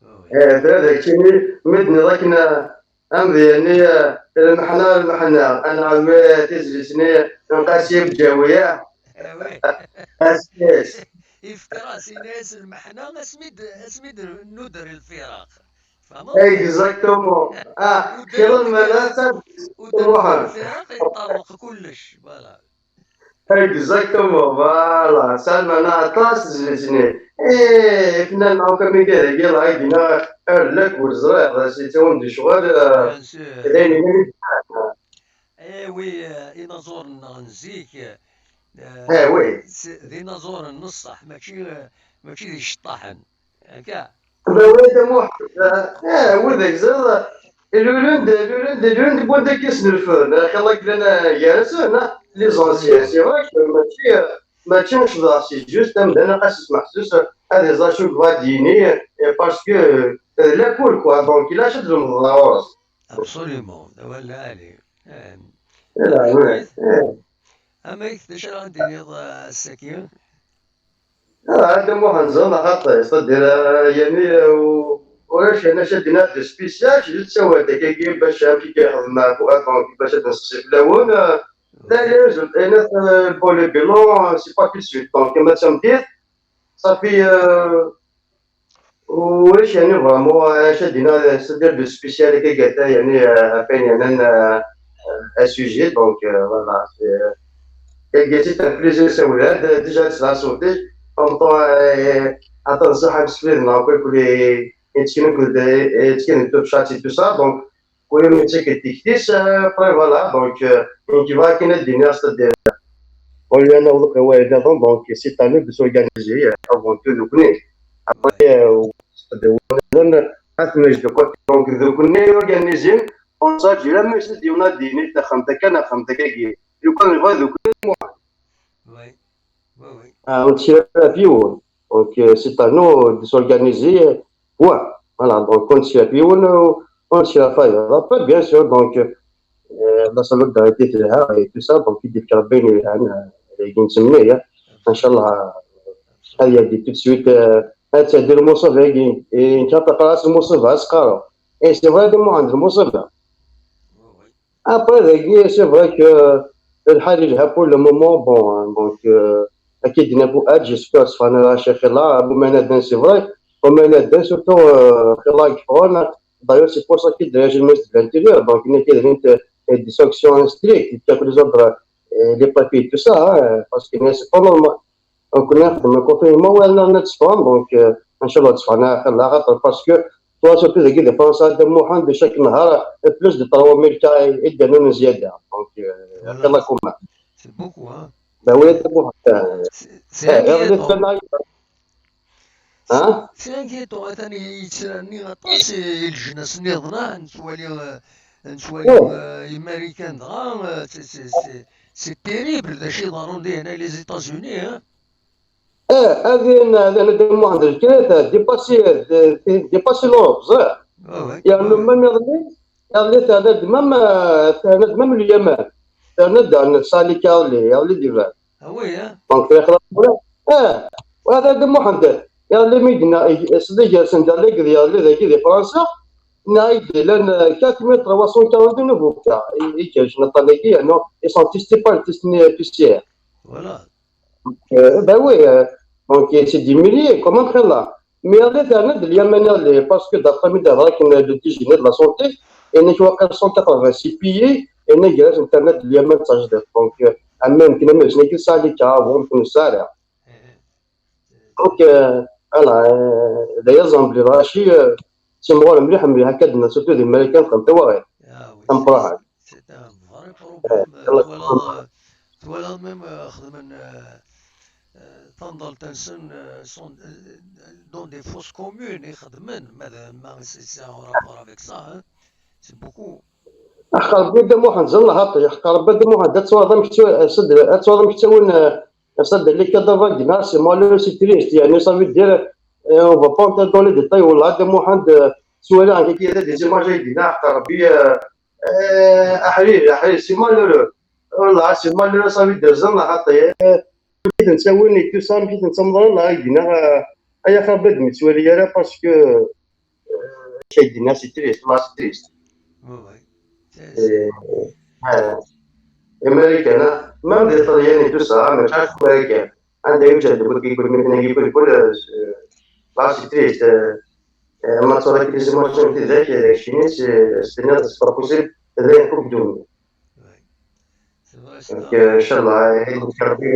Oui, oui. Eh, tura d keččini, mi d-tenniḍ akken, eh, amedya-nni, eh, lmeḥna, lmeḥna, anɛam, eh, tizlit-nni n Qasi Bǧawi, eh? Ah oui. Asmi-s. Ifker-as, yenna-yas lmeḥna, asmi d-, asmi d-, nudder lfiraq. Tfehmeḍ? Exactement. Ah, kra n lmeḥna, Muḥend. Lfiraq yeṭṭerḍeq kullec, voilà. Exactement, voilà. Sɛan lmeɛna aṭas tezlit-nni. Eh, fnan, donc, am iga dagi, la, gina, ar lak ur ẓriɣ, d acu yettawin di ccɣel, eh, bien sûr, d ayen yellan. Eh oui, eh, inaẓuren-nneɣ n zik, eh, eh oui, s-, d inaẓuren n ṣṣeḥ, mačči, eh, mačči d iceṭṭaḥen. Akka. Ben oui, d amuḥ-, eh, eh, widak ẓriɣ, lulen-d, lulen-d, lulen-d, wwin-d akka s lfen, axir la glan, eh, gar-asen, eh, les anciens, c'est vrai que mačči, eh, mačči ccḍeɣ, c'est juste amdan aqas ismeḥsus ad iẓer acu yebɣa ad d-yini, eh, parce que, eh, d la cour, quoi, donc il a acu d-lemdeḍ ɣur-s. Absolument, d awal lɛali. Eh, Ala, amek, ouais, eh. Amek, d acu ara d-tiniḍ, eh, ass-agi? Ah, Dda Muḥend, ẓer axaṭer, c'est-à-dire, eh, yani, eh, u-, ulac yani acu ad d-iniɣ de spécial, c'est juste ssawal-d akkagi bac amek i k-ixdem Fuad, donc bac ad d-nseqsi fell-awen, eh, la, la, je, eh, le volet bilan, c'est pas tout de suite, donc ma d tameddit, ça fait, euh, ulac yani vraiment acu ad d-iniɣ, c'est-à-dire de spécial akka gata, yani, euh, atan yani, euh, euh, un sujet, donc, euh, voilà, c'est, euh, c'est un plaisir, c'est vrai, déjà, c'est la santé, en même temps, euh, attends, ça, je suis dans le côté, et tu nous, et tu nous, tout ça, et tout ça, donc, kul yiwen yettak-d tikti-s, euh, après, voilà, donc, euh, nekk bɣiɣ kan ad d-iniɣ, c'est-à-dire, au lieu ad naweḍ i wayed nniḍen, donc, c'est à nous de s'organiser, euh, avant tout, nekkni. Après, euh, c'est-à-dire, ad t-neǧǧ de côté, donc, nekkni organiser, ur nettṛaǧu ara ma yella yiwen ad d-yini taxxamt akka neɣ taxxamt akkagi. Lukan nebɣa nekkni, Oui, oui, oui. Ah, ur nettcab ara ɣef yiwen. Donc, euh, c'est à nous de s'organiser, euh, ouais. Voilà, donc, ur nettcab ɣef yiwen, euh, ur nettcab ɣef wayeḍ. Après, bien sûr, donc, euh, la solidarité telha et tout ça, donc, i d-yefka Rebbi ayen yelhan, euh, dagi nettmenni, euh, inchallah, euh, ad yadi tout de suite, euh, ad tɛeddi lmuṣiba-agi, et nekk ad qqareɣ-as lmuṣiba, ad s-qqareɣ. Et c'est vrai, Dda Muḥend, lmuṣiba. Oui, oui. Après, dagi, c'est vrai que lḥal yelha pour le moment, bon, hein, donc, euh, akken i d-yenna Fuad, j'espère, subhanallah, Cheikh Allah, bu ma naddan, c'est vrai, bu ma naddan, surtout, euh, Cheikh Allah, d'ailleurs, c'est pour ça qu'il dégage le ministre de l'Intérieur, donc, il y a des sanctions strictes, il y a les ordres, euh, les papiers, tout ça, hein, parce que c'est pas normal. Donc, نخدم le confinement, ouais, non, non, c'est pas, donc, euh, inchallah, subhanallah, parce que toi, surtout, dagi di Fransa, Dda Muḥend, chaque نهار, plus de trois mille cas i d-rennun زيادة. Donc, euh, voilà. C'est beaucoup, hein. Ben oui, Dda Muḥend. C'est, c'est eh, inquiétant. Hein? C'est inquiétant, atan yettnerni aṭas i leǧnas nniḍen, ah, nettwali, euh, nettwali, euh, Imarikan dɣa, euh, c'est, c'est, c'est, c'est terrible, d acu iḍerrun di hna, les États-Unis, hein? Eh, هذه، هذه، هذه Dda Muḥend, الكريات dépassé, dépassé l'Europe, ẓriɣ. Ah ouais. يعني, même iḍelli, iḍelli terna-d même, euh, terna-d même اليمن. Terna-d, terna-d tesɛa les cas iḍelli, iḍelli d-iban. Ah oui, hein? Donc, ixleq, eh, وهذا Dda Muḥend, iḍelli mi d-yenna, sdi gar-asen d iḍelli dagi di Fransa, yenna-ak-d llan, euh, quatre mille trois cent quarante-deux nouveaux cas. I, i, ikerrcen aṭṭan-agi, yernu ils sont testés par le test P C R. Voilà. Euh, ben oui, euh, donc c'est des milliers, quand même, là. Mais iḍelli terna-d اليمن, parce que d'après mi d-ihder akken le D G de la santé, yenna-k waqil cent quatre-vingt-six pays, yenna-k gar-asen terna-d اليمن d tajdiṭ. Donc, euh, am akken am akken i yesɛa les cas, ur nettnus ara. Donc, euh, voilà, euh, d aya ẓẓan belli lɣaci, euh, simɣur mliḥ, mliḥ akka d-nna, surtout di Marikan, xdem tawaɣit. Ah oui, c'est, c'est un vrai problème. Eh, euh, twalaḍ, euh, twalaḍ même, euh, xedmen, euh, euh, tanḍalt-nsen, euh, sont, euh, dans des fosses communes i xedmen, ma d, ma c'est, c'est en rapport avec ça, hein. C'est beaucoup. Ḥeqq Rebbi, Dda Muḥend, ẓer lxaṭi, ḥeqq Rebbi, Dda Muḥend, ad twalaḍ amek ttwa-, ad twalaḍ amek ttawin, euh, c'est-à-dire, les cadavres, c'est malheureux, c'est triste, يعني, ça veut dire, euh, on va pas entrer dans les détails, والله, Dda Muḥend, euh, ttwaliɣ akka des images, ay d-yenna, ḥeqq Rebbi, euh, euh, aḥrir, aḥrir, c'est malheureux. والله, c'est malheureux, ça veut dire, ẓer lxaṭi, euh, amek i ten-ttawin et tout ça, amek i ten-ttamḍren, ay d-yenna, euh, ay axir Rebbi ad m-yettwali ara, parce que, euh, acu ay d-yenna, c'est triste, والله, c'est triste. Ouais, ouais. C'est, c'est, euh, Imarikan, même di Ṭṭalyan et tout ça, mačči akk Imarikan. Anda i yeǧǧa deg wiki, deg wiki, deg wiki, euh, là, c'est triste. Euh, euh, ma tura les images n tidak, euh, keččini, c'est, c'est, c'est pas possible, d ayen akk ddunit. Ouais. C'est vrai, c'est vrai. Donc, euh, inchallah, eh, Rebbi,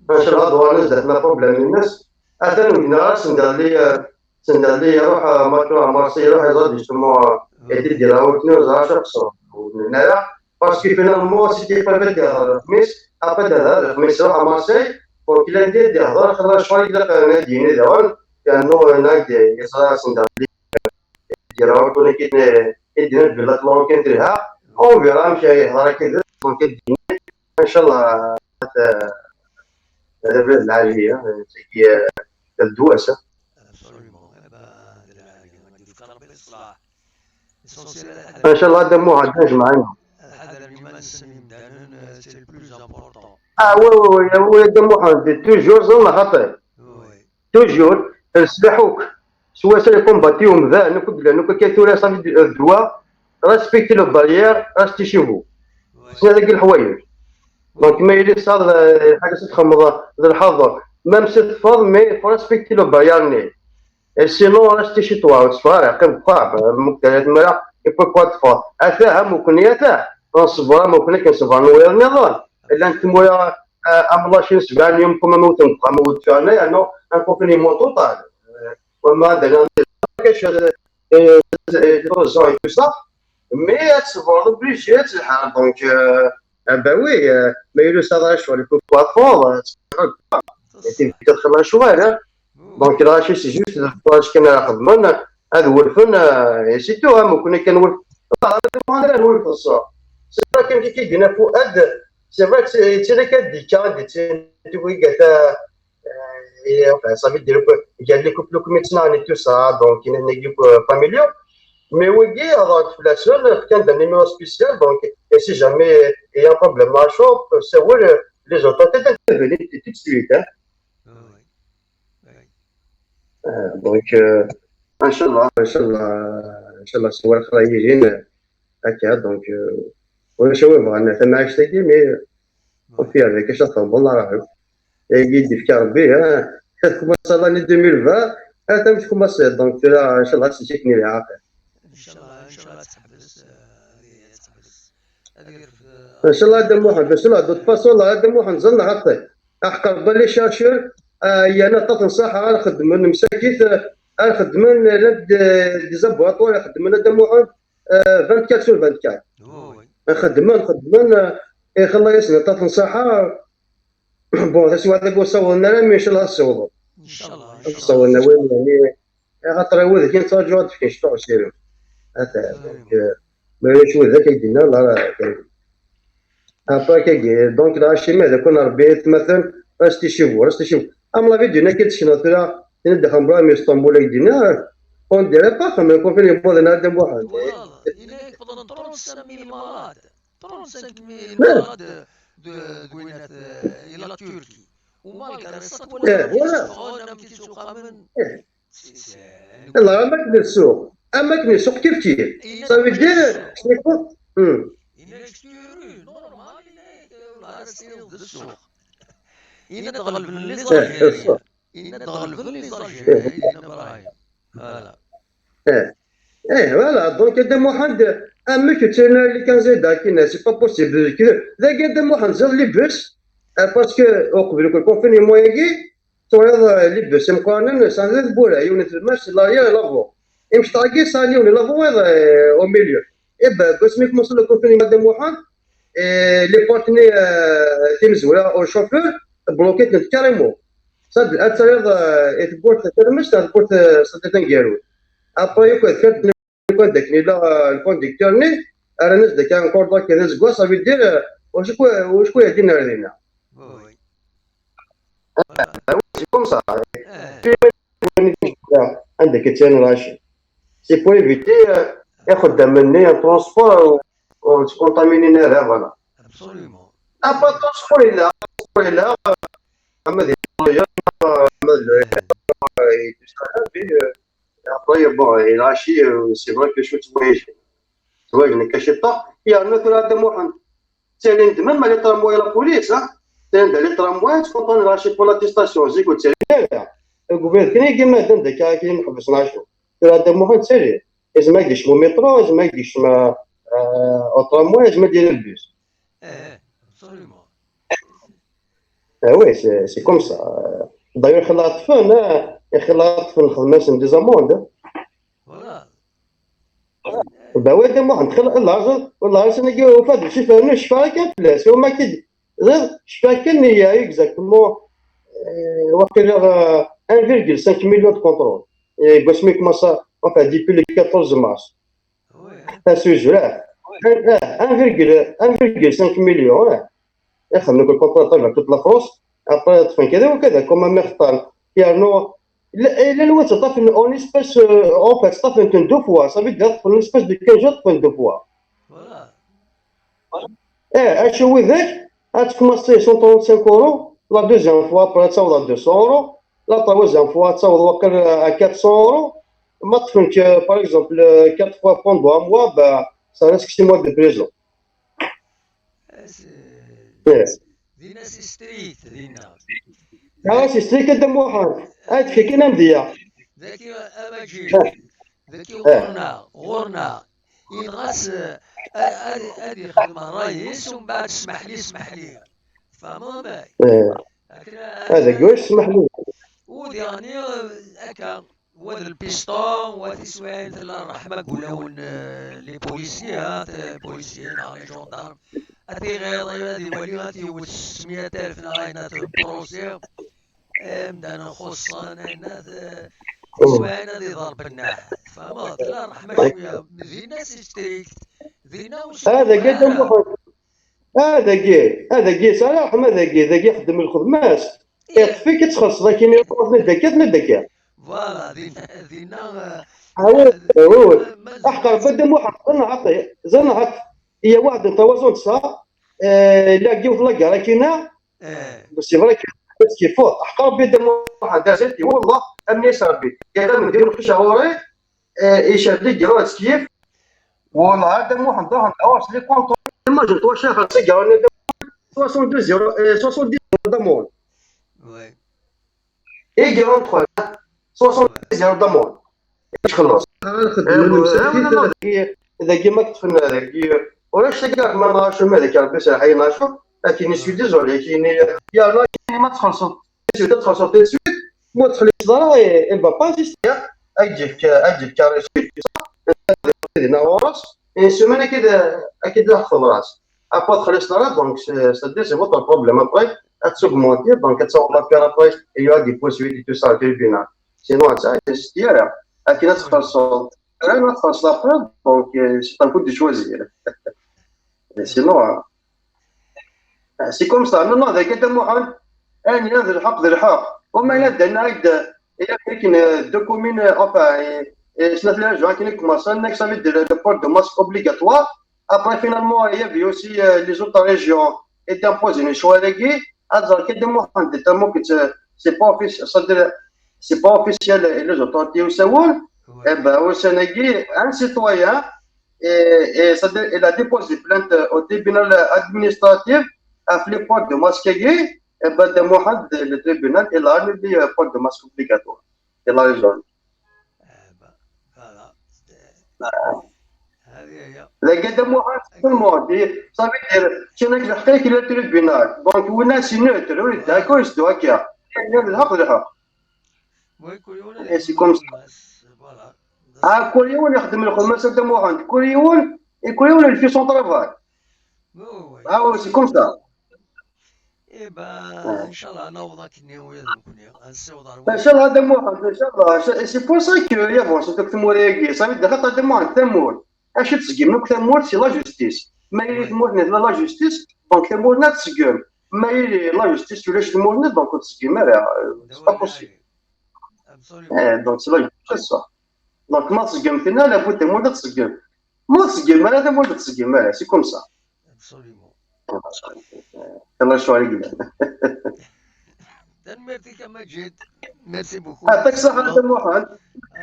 inchallah, ad uɣalen zdat n problème-ines. Atan ugneɣ-as, send iḍelli, euh, send iḍelli iruḥ, euh, Mathieu à Marseille, iruḥ iẓra-d justement, euh, et il dira, ur neẓra acu qeṣṣer. Ur nara, parce que finalement, c'était pas bête de lxmis, après de lxmis, iruḥ à Marseille, donc lundi ad d-ihder, xilla lecɣal i ilaq ad d-yini daɣen, yernu, euh, nag-, yeẓra send iḍelli, dira, ur nekkini, et dina, belli la Marocaine telha, on verra amek ara yehder akka d, donc, ad d-yini, inchallah, euh, d abrid lɛali, eh, tagi, eh, d ddwa-s, eh. Absolument. Eh ben, d lɛali, ad yefk Rebbi ṣṣlaḥ. L'essentiel, ad ḥadren. Inchallah, Dda Muḥend, ad jemɛen. Ad ḥadren iman-nsen yimdanen, eh, c'est le plus important. Ah, oui, oui, oui, oui, Dda Muḥend, toujours, ẓẓen xaṭi. Oui. Toujours, leṣlaḥ akk. Swaswa les combattants umdan, akk i yellan, akk akka tura, ça veut dire, euh, ddwa, respecter les barrières, rester chez vous. Ouais. Ssna dagi leḥwayeǧ. Donc, ma yili tesɛiḍ, euh, lḥaǧa s txemmeḍ, d lḥaḍer. Même si teffeḍ, mais il faut respecter les barrières-nni. Et sinon, rester chez toi, ur teffeɣ ara, qqim deg uxxam, euh, muktar tmara, et pourquoi teffeɣ? Atah, am ukni, atah. Nṣebber am ukni akken ṣebren wiyaḍ nniḍen. Llant tmura, euh, am lacin sebɛa n yum, comme ma wten deg uxxam, ur d-ffɣen, yernu un confinement total. Euh, wama ad d-nini, euh, euh, les raisons et tout ça. Mais ad tṣebreḍ, obligé ad telḥaḍ. Donc, euh, ah bah oui, euh, ma yella ur tesɛiḍ ara ccɣel, il faut pas fort, euh, ad txedmeḍ ccɣel, hein. Donc, lɣaci, c'est juste d lfeṭṭa kan ara xedmen, ad wulfen, euh, et c'est tout, hein, mukni kan wulf-, ah, ad wulfen ṣṣur. C'est vrai kan kiki d-yenna Fuad, c'est vrai que c'est, c'est le cas d-yekka, d-, c'est, tu vois, euh, et, enfin, ça veut dire que il y a les couples comme maintenant et tout ça, donc il y a des groupes, euh, familiaux. Mais oui, alors, la seule, quand un numéro spécial, donc, et si jamais il y a un problème à chaud, c'est vrai, les autorités d'intervenir tout de suite, hein. Ah oui. Oui. Euh, donc, euh, inchallah, inchallah, inchallah, c'est vrai, euh, donc, euh, ulac a wi bɣan tamɛict-agi, mais au pire des cas, ça tombe, Allah rahim. Et il dit, Rabbi, hein, commence l'année deux mille vingt, hein, t'as commencé, donc là, inchallah, c'est ce qu'il y a à faire. Inchallah, inchallah, تحبس، euh, تحبس. Inchallah, Dda Muḥend, inchallah, de toute façon, là, Dda Muḥend, ẓen, حتى. أحقر بالي chercheur, euh, il y en a, t'as صح, على خدمة، مساكيت, euh, على خدمة, des, des laboratoires, خدمة، Dda Muḥend, euh, vingt-quatre sur vingt-quatre. Oui. Xedmen, xedmen, eh, ixelleṣ-asen aṭas n ṣṣaḥa. Bon, taswiɛt-agi ur ssawḍen ara, mais inchallah ad ssawḍen. Inchallah, ad ssawḍen, inchallah. Win, yani, axaṭer wid kan ttṛaǧuɣ ad d-fken cṭuḥ usirem. Ata, donc, euh, ma ulac widak ay d-yenna, la, la, après kagi, donc, lɣaci ma d akun Rebbi aytmaten, restez chez vous, restez chez vous. Am la vidéo-nni akka d-tekneḍ tura, ini-d axxam Ibrahim Istanbul ay d-yenna, on dirait pas comme le confinement de Dda Muḥend. Voilà, il est pendant trente-cinq mille malades. Trente-cinq mille malades de, de, de, de la Turquie. ومالغري سا تولي، voilà. Am akken d ssuq, am akken d ssuq kif kif. Ça veut dire, c'est quoi? Hmm. Il est normal, il est, euh, la restée de ssuq. Il est dans le, les Algériens. Il est dans le, les Algériens. Voilà. Eh, eh, voilà, donc Dda Muḥend, amek ur ttinin ara les quinze daki, c'est pas possible. Dagi Dda Muḥend, ziɣ les bus, eh, parce que uqbel akk le confinement-agi, turiḍ, eh, les bus imeqqranen, sɛan tawwura, yiwen n tlemmast, l'arrière et l'avant. Imecṭaḥ-agi sɛan yiwen n l'avant, eh, au milieu. Eh ben, asmi commence le confinement, Dda Muḥend, eh, les portes-nni, eh, timezwura, au chauffeur, bloqué-tent carrément. Ça, ad tariḍ, eh, i tewwurt tirmest, ad tewwurt, eh, s-, taneggarut. Après, yakk ad kert nekk ad akken yella, eh, le conducteur-nni, rran-as-d akka un cordon kan d azeggaɣ, ça veut dire, eh, wacku, wacku yeddin ar dinna. Oui. Ah oui, c'est comme ça. Eh. Anda akka ttinin lɣaci. C'est pour éviter, eh, ixeddamen-nni, un transport, ur, ur ttcontaminin ara, voilà. Absolument. Ah, pas transport yella, transport yella, ama d, ama d, et tout ça, puis, euh, après, bon, et lɣaci, euh, c'est vrai que je suis voyagé. Ttwagen akka ciṭṭaḥ, yerna tura Dda Muḥend. Ttalin-d même les tramways la police, hein. Ttalin-d les tramways, ttkunṭrolin lɣaci pour l'attestation, zik ur ttalin ara. Deg ubrid kan i yemma d anda akka akken i ḥebsen lɣaci. Tura Dda Muḥend ttalin. Yezmer ad yekcem au métro, yezmer ad yekcem, euh, au tramway, yezmer ad yali le bus. Eh, absolument. Ah oui, c'est, c'est comme ça. D'ailleurs, xilla ṭṭfen, hein, xilla ṭṭfen, xedmen-asen des amendes, hein. Voilà. Bah oui, Dda Muḥend, xilla, l'argent, l'argent, ufad, le chiffre, je fais qu'un place, au maquis, je fais qu'un, il y a exactement, euh, waqila, euh, un virgule cinq million de contrôles. Et Gosmic Massa, enfin, depuis le quatorze mars. Ah, c'est vrai. Un, un, un virgule, un virgule cinq million, hein. Ixdem le contrôle dans toute la France. Après, ṭṭfen kra u kra, comme ma xtar. Yernu, la, la loi, ṭṭfen en espèce, euh, en fait, ṭṭfen deux fois. Ça veut dire, ṭṭfen en espèce de quinze jours, ṭṭfen deux fois. Voilà. Eh, acu widak, ad tkommaṣi cent trente-cinq euros, la deuxième fois, après, ad taweḍ à deux cents euros, la troisième fois, ad taweḍ waqil à quatre cents euros. Ma ṭṭfen-k, par exemple, quatre fois pendant un mois, bah, ça risque six mois de prison. Eh, dinna c'est strict, dinna. Ah, c'est strict, a Dda Muḥend. Ah, tefka kan amedya. Daki, a Maǧid. Daki ɣur-neɣ, ɣur-neɣ. Yenɣa-s, eh, ad, ad, ad yexdem ṛṛay-is, u mbeɛd smeḥ-li, smeḥ-li. Tfehmeḍ amek? Eh. Akken ad, ad aggac, smeḥ-li. U diɣen, eh, akka, wa d lpiston, wa tiswiɛin tella ṛṛeḥma deg wulawen, eh, les policiers, ha, t-, les policiers neɣ les gendarmes. Ad iɣiḍ, ad iwali, ad iwet s meyya alef neɣ ayen, ad procès. Imdanen xuṣṣen, ayen ad, tiswiɛin ad iḍerben nneḥ. Tfehmeḍ? Tella ṛṛeḥma cwiya. Dinna c'est strict. Dinna ur s-, adagi, a Dda Muḥend. Adagi, adagi, s ṛṛeḥma, adagi, dagi xeddem lxedma-s. Iṭṭef-ik ad txellṣeḍ akin i waṭṭen ad d-akka, ad d-akka. Voilà, dinna, dinna, eh, awi, awi. Aḥeqq Rebbi, a Dda Muḥend, ẓer nehhaq, ẓer nehhaq. Il y a واحد trois ans de ça, eh, la yiwet la gare akina, بس c'est vrai que c'est fort. Aḥeqq Rebbi, a Dda Muḥend, azal, i wallah, am yes Rebbi. Yella mendil uqcic ɣur-i, eh, icab li gare ad tkeyyef. Wallah, a Dda Muḥend, ruḥen ɣur-s les contrôles. Imagine-toi, chaque gare, soixante-douze euros, eh, soixante-dix euros d'amende. Ouais. Et gare trois, soixante-dix euros d'amende. Txelleṣ. Dagi ma k-ṭṭfen dagi, ulac taggart ma nɣac ma dagi Rebbi serḥ-iyi nɣac, akin je suis désolé, akin yerna akin ma txellṣeḍ, tout de suite ad txellṣeḍ tout de suite, ma ur txelliṣeḍ ara, elle va pas insister, ad k-d-yefk, ad k-d-yefk arrêt, dinna ɣur-s, une semaine ad k-id, ad k-id-taɣ tebrat. Après, ad txelliṣeḍ ara, donc, c'est-à-dire, c'est votre problème. Après, ad t-augmenter, donc, ad taweḍ l'affaire après, il y aura des poursuites et tout ça au tribunal. Sinon, ad tt-, ad tt-, akin ad txellṣeḍ. Ayen ad txellṣeḍ après, donc, euh, c'est à vous de choisir. Sinon, euh, c'est comme ça. Non, non, dagi a Dda Muḥend, ayen yellan d lḥeqq, d lḥeqq. Au moins, là, d-, d-, il y a quelqu'un, euh, deux communes, euh, enfin, euh, euh, snat les régions, akin i commencent, ça veut dire le port de masque obligatoire. Après, finalement, il y avait aussi, euh, les autres régions étaient imposées une choix. Ad ẓer kan a Dda Muḥend, tellement que c'est, c'est pas offici-, c'est-à-dire, c'est pas officiel, et les autorités aussi, ouais. Eh ben, au Sénégal, un citoyen, et, et, c'est-à-dire, il a déposé plainte au tribunal administratif, à le port de masque, et ben, a Dda Muḥend, le tribunal, il a annulé le port de masque obligatoire. Il a raison. Eh ben, voilà. Dagi a Dda Muḥend, tout le monde, ça veut dire, c'est un exemple qui est le tribunal. Donc, on a signé, tu le dis, d'accord, c'est toi qui a. Il y a le haq, le haq. Et c'est comme ça. Ah, كل يوم يخدم الخدمة، c'est a Dda Muḥend. كل يوم، et كل يوم il fait son travail. Ah oui, c'est comme ça. Eh ben, inchallah, ad naweḍ akken ula d nekkni, ad nessiweḍ ar win. Inchallah, a Dda Muḥend, inchallah. C'est, c'est pour ça que, ya bon, c'est que tmura-agi, ça veut dire, xaṭer a Dda Muḥend, tamurt. Acu teẓgim akk tamurt, c'est la justice. Ma yili tamurt-nni tella la justice, donc tamurt-nni ad tseggem. Ma yili la justice ulac tamurt-nni, donc ur tseggim ara. C'est pas possible. Absolument. Eh, donc c'est la justice, ça. Donc ma tseggem tinna, labud tamurt ad tseggem. Ma tseggem ara tamurt, ad tseggem ara, c'est comme ça. Absolument. Yalla, ccɣel i yellan. Tanemmirt-ik a Maǧid. Merci beaucoup. Yeɛṭik ṣṣeḥḥa a Dda Muḥend.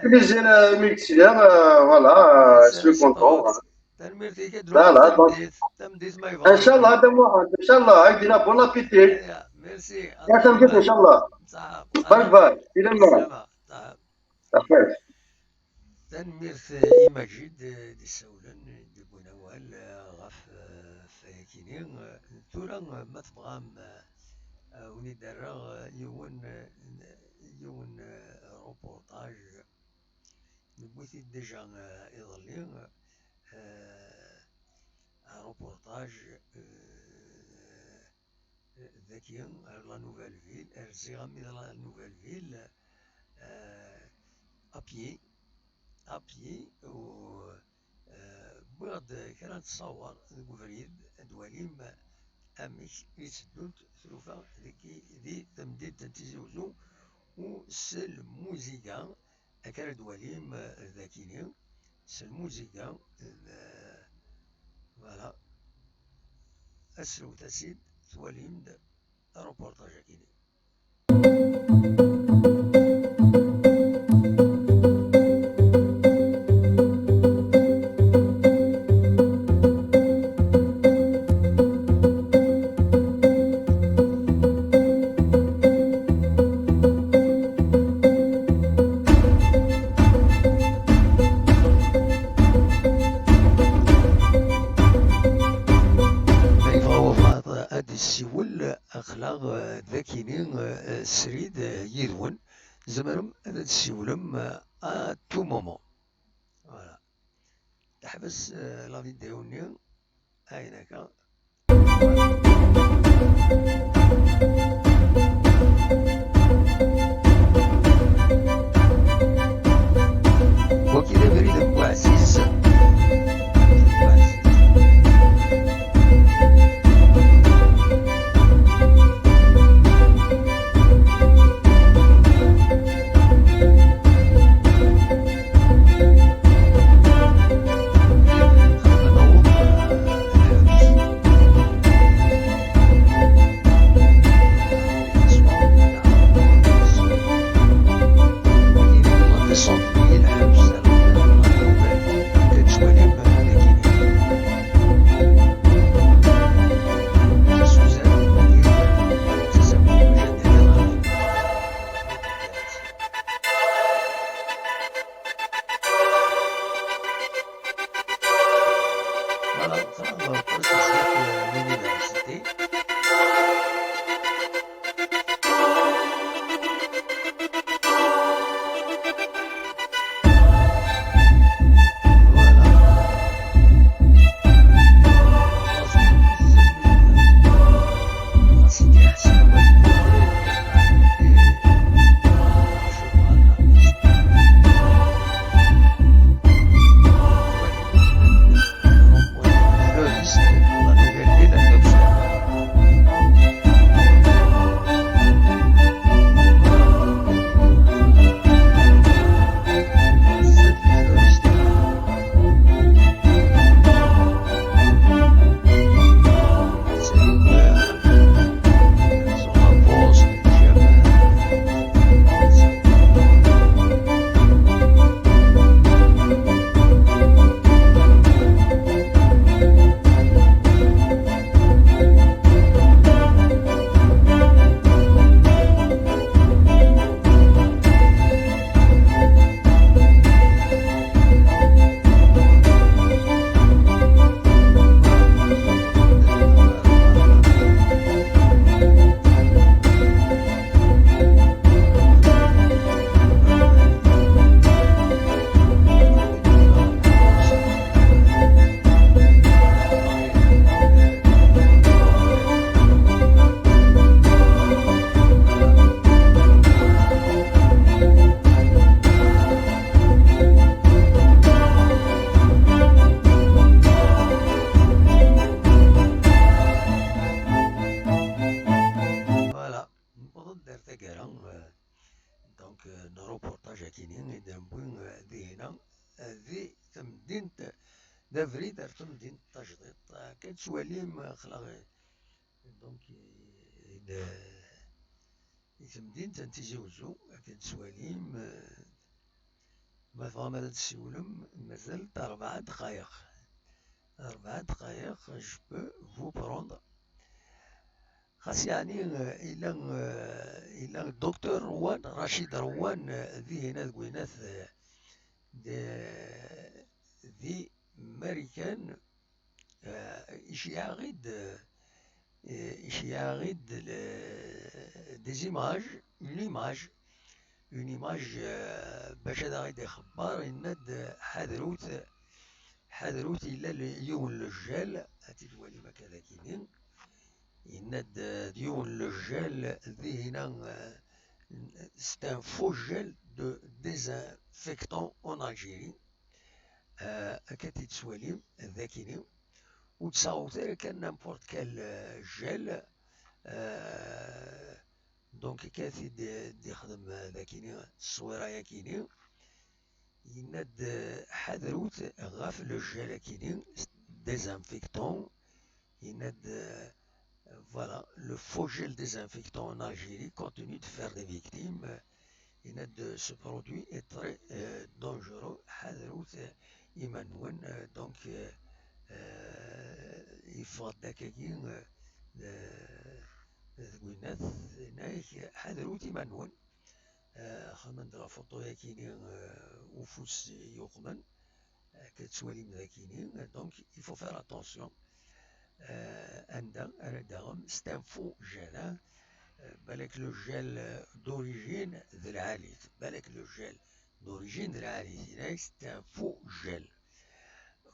Plaisir, euh, imi k-sliɣ, euh, voilà, euh, je suis content. Tanemmirt-ik, voilà, donc, tameddit, tameddit ma yebɣa. Inchallah a Dda Muḥend, inchallah, ad k-d-iniɣ bon appétit. Merci. Ya tameddit, inchallah. Bye bye. Filaman. Tanemmirt i Maǧid, eh, d-issawlen, d-yewwin awal, eh, ɣef, eh, ɣef wayakini. Eh, tura, eh, ma tebɣam, eh, eh, wen-id-rreɣ, eh, yiwen, eh, yiwen, eh, reportage, newwi-t-id déjà, eh, iḍelli, eh, reportage, eh, daki ar la Nouvelle Ville, rziɣ armi d la Nouvelle Ville, euh, à pied, à pied, u, euh, wwiɣ-d kra n ttṣawer deg ubrid, ad twalim, amek i tteddunt tlufa deg, di temdint n Tizi Uzzu, u s lmuziga, akka ara d-twalim, eh, dakini, s lmuziga, eh, voilà, aslewt-as-id, twalim-d aruportaj-akini. Ma yebɣa wabɛaḍ ad d-yessiwel, aql-aɣ, eh, dakini, eh, srid, eh, yid-wen. Tzemrem ad d-tessiwlem, eh, à tout moment. Voilà. Teḥbes, eh, la vidéo-nni, ayen akka. Wagi d abrid n Buɛziz. Voilà, ça, on va pas se faire, euh, l'université. Voilà, newweḍ-d ar taggara, euh, donc, euh, n reportage akini i d-newwi, euh, dihina, euh, di temdint, d abrid ar temdint tajdiṭ. Akka tettwalim, euh, xlaɣ, euh, donc, euh, d-, di temdint n Tizi Uzzu, akka tettwalim, euh, ma tebɣam ad tessiwlem, mazal-t rebɛa ddqayeq. Rebɛa ddqayeq, je peux vous prendre. Xas yeɛni, euh, yella, euh, yella docteur Rouane, Rachid Rouane, euh, dihina deg winat, euh, d-, di Marikan, euh, iceyyeɛ-aɣ-id, euh, iceyyeɛ-aɣ-id le-, des images, une image, une image, euh, bac ad aɣ-id-ixebber, yenna-d, euh, ḥadrut, ḥadrut, yella le-, yiwen lejjal, ad t-id-twalim akka d akini, yenna-d, euh, d yiwen lejjal, dihina, euh, c'est un faux gel de désinfectant en Algérie. Euh, akka t-id-twalim d akini. Ur d-ssaɣet ara kan n'importe quel gel. Donc, akka i t-id-ixdem dagini, tteswira-yagini. Yenna-d, ḥadrut ɣef le gel-agini, désinfectant. Yenna-d, voilà, le faux gel désinfectant en Algérie continue de faire des victimes. Yenna-d, ce produit est très dangereux, ḥadrut iman-nwen. Donc, yeffeɣ-d akkagi deg winnat, yenna-ak ḥadrut iman-nwen. Xedmen-d la photo-yagini, ufus yuqmen, akka tettwalim dagini. Donc, il faut faire attention. Anda ara d-taɣem, c'est un faux gel, hein. Balak le gel d'origine d lɛali, balak le gel d'origine d lɛali, c'est un faux gel.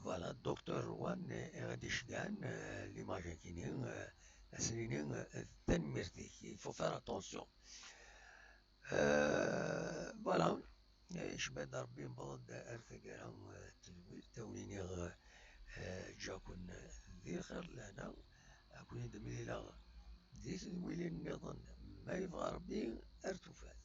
Voilà, docteur Rouen i ɣ-d-icegɛen l'image-agini, ad s-nini tanemmirt-ik. Il faut faire attention. Voilà. Icba-d Ṛebbi, newweḍ-d ar taggara n tedwilt, a wen-iniɣ ǧǧaken di lxir d lehna, a ken-id-mlileɣ di tedwilin nniḍen, ma yebɣa Ṛebbi, ar tufat.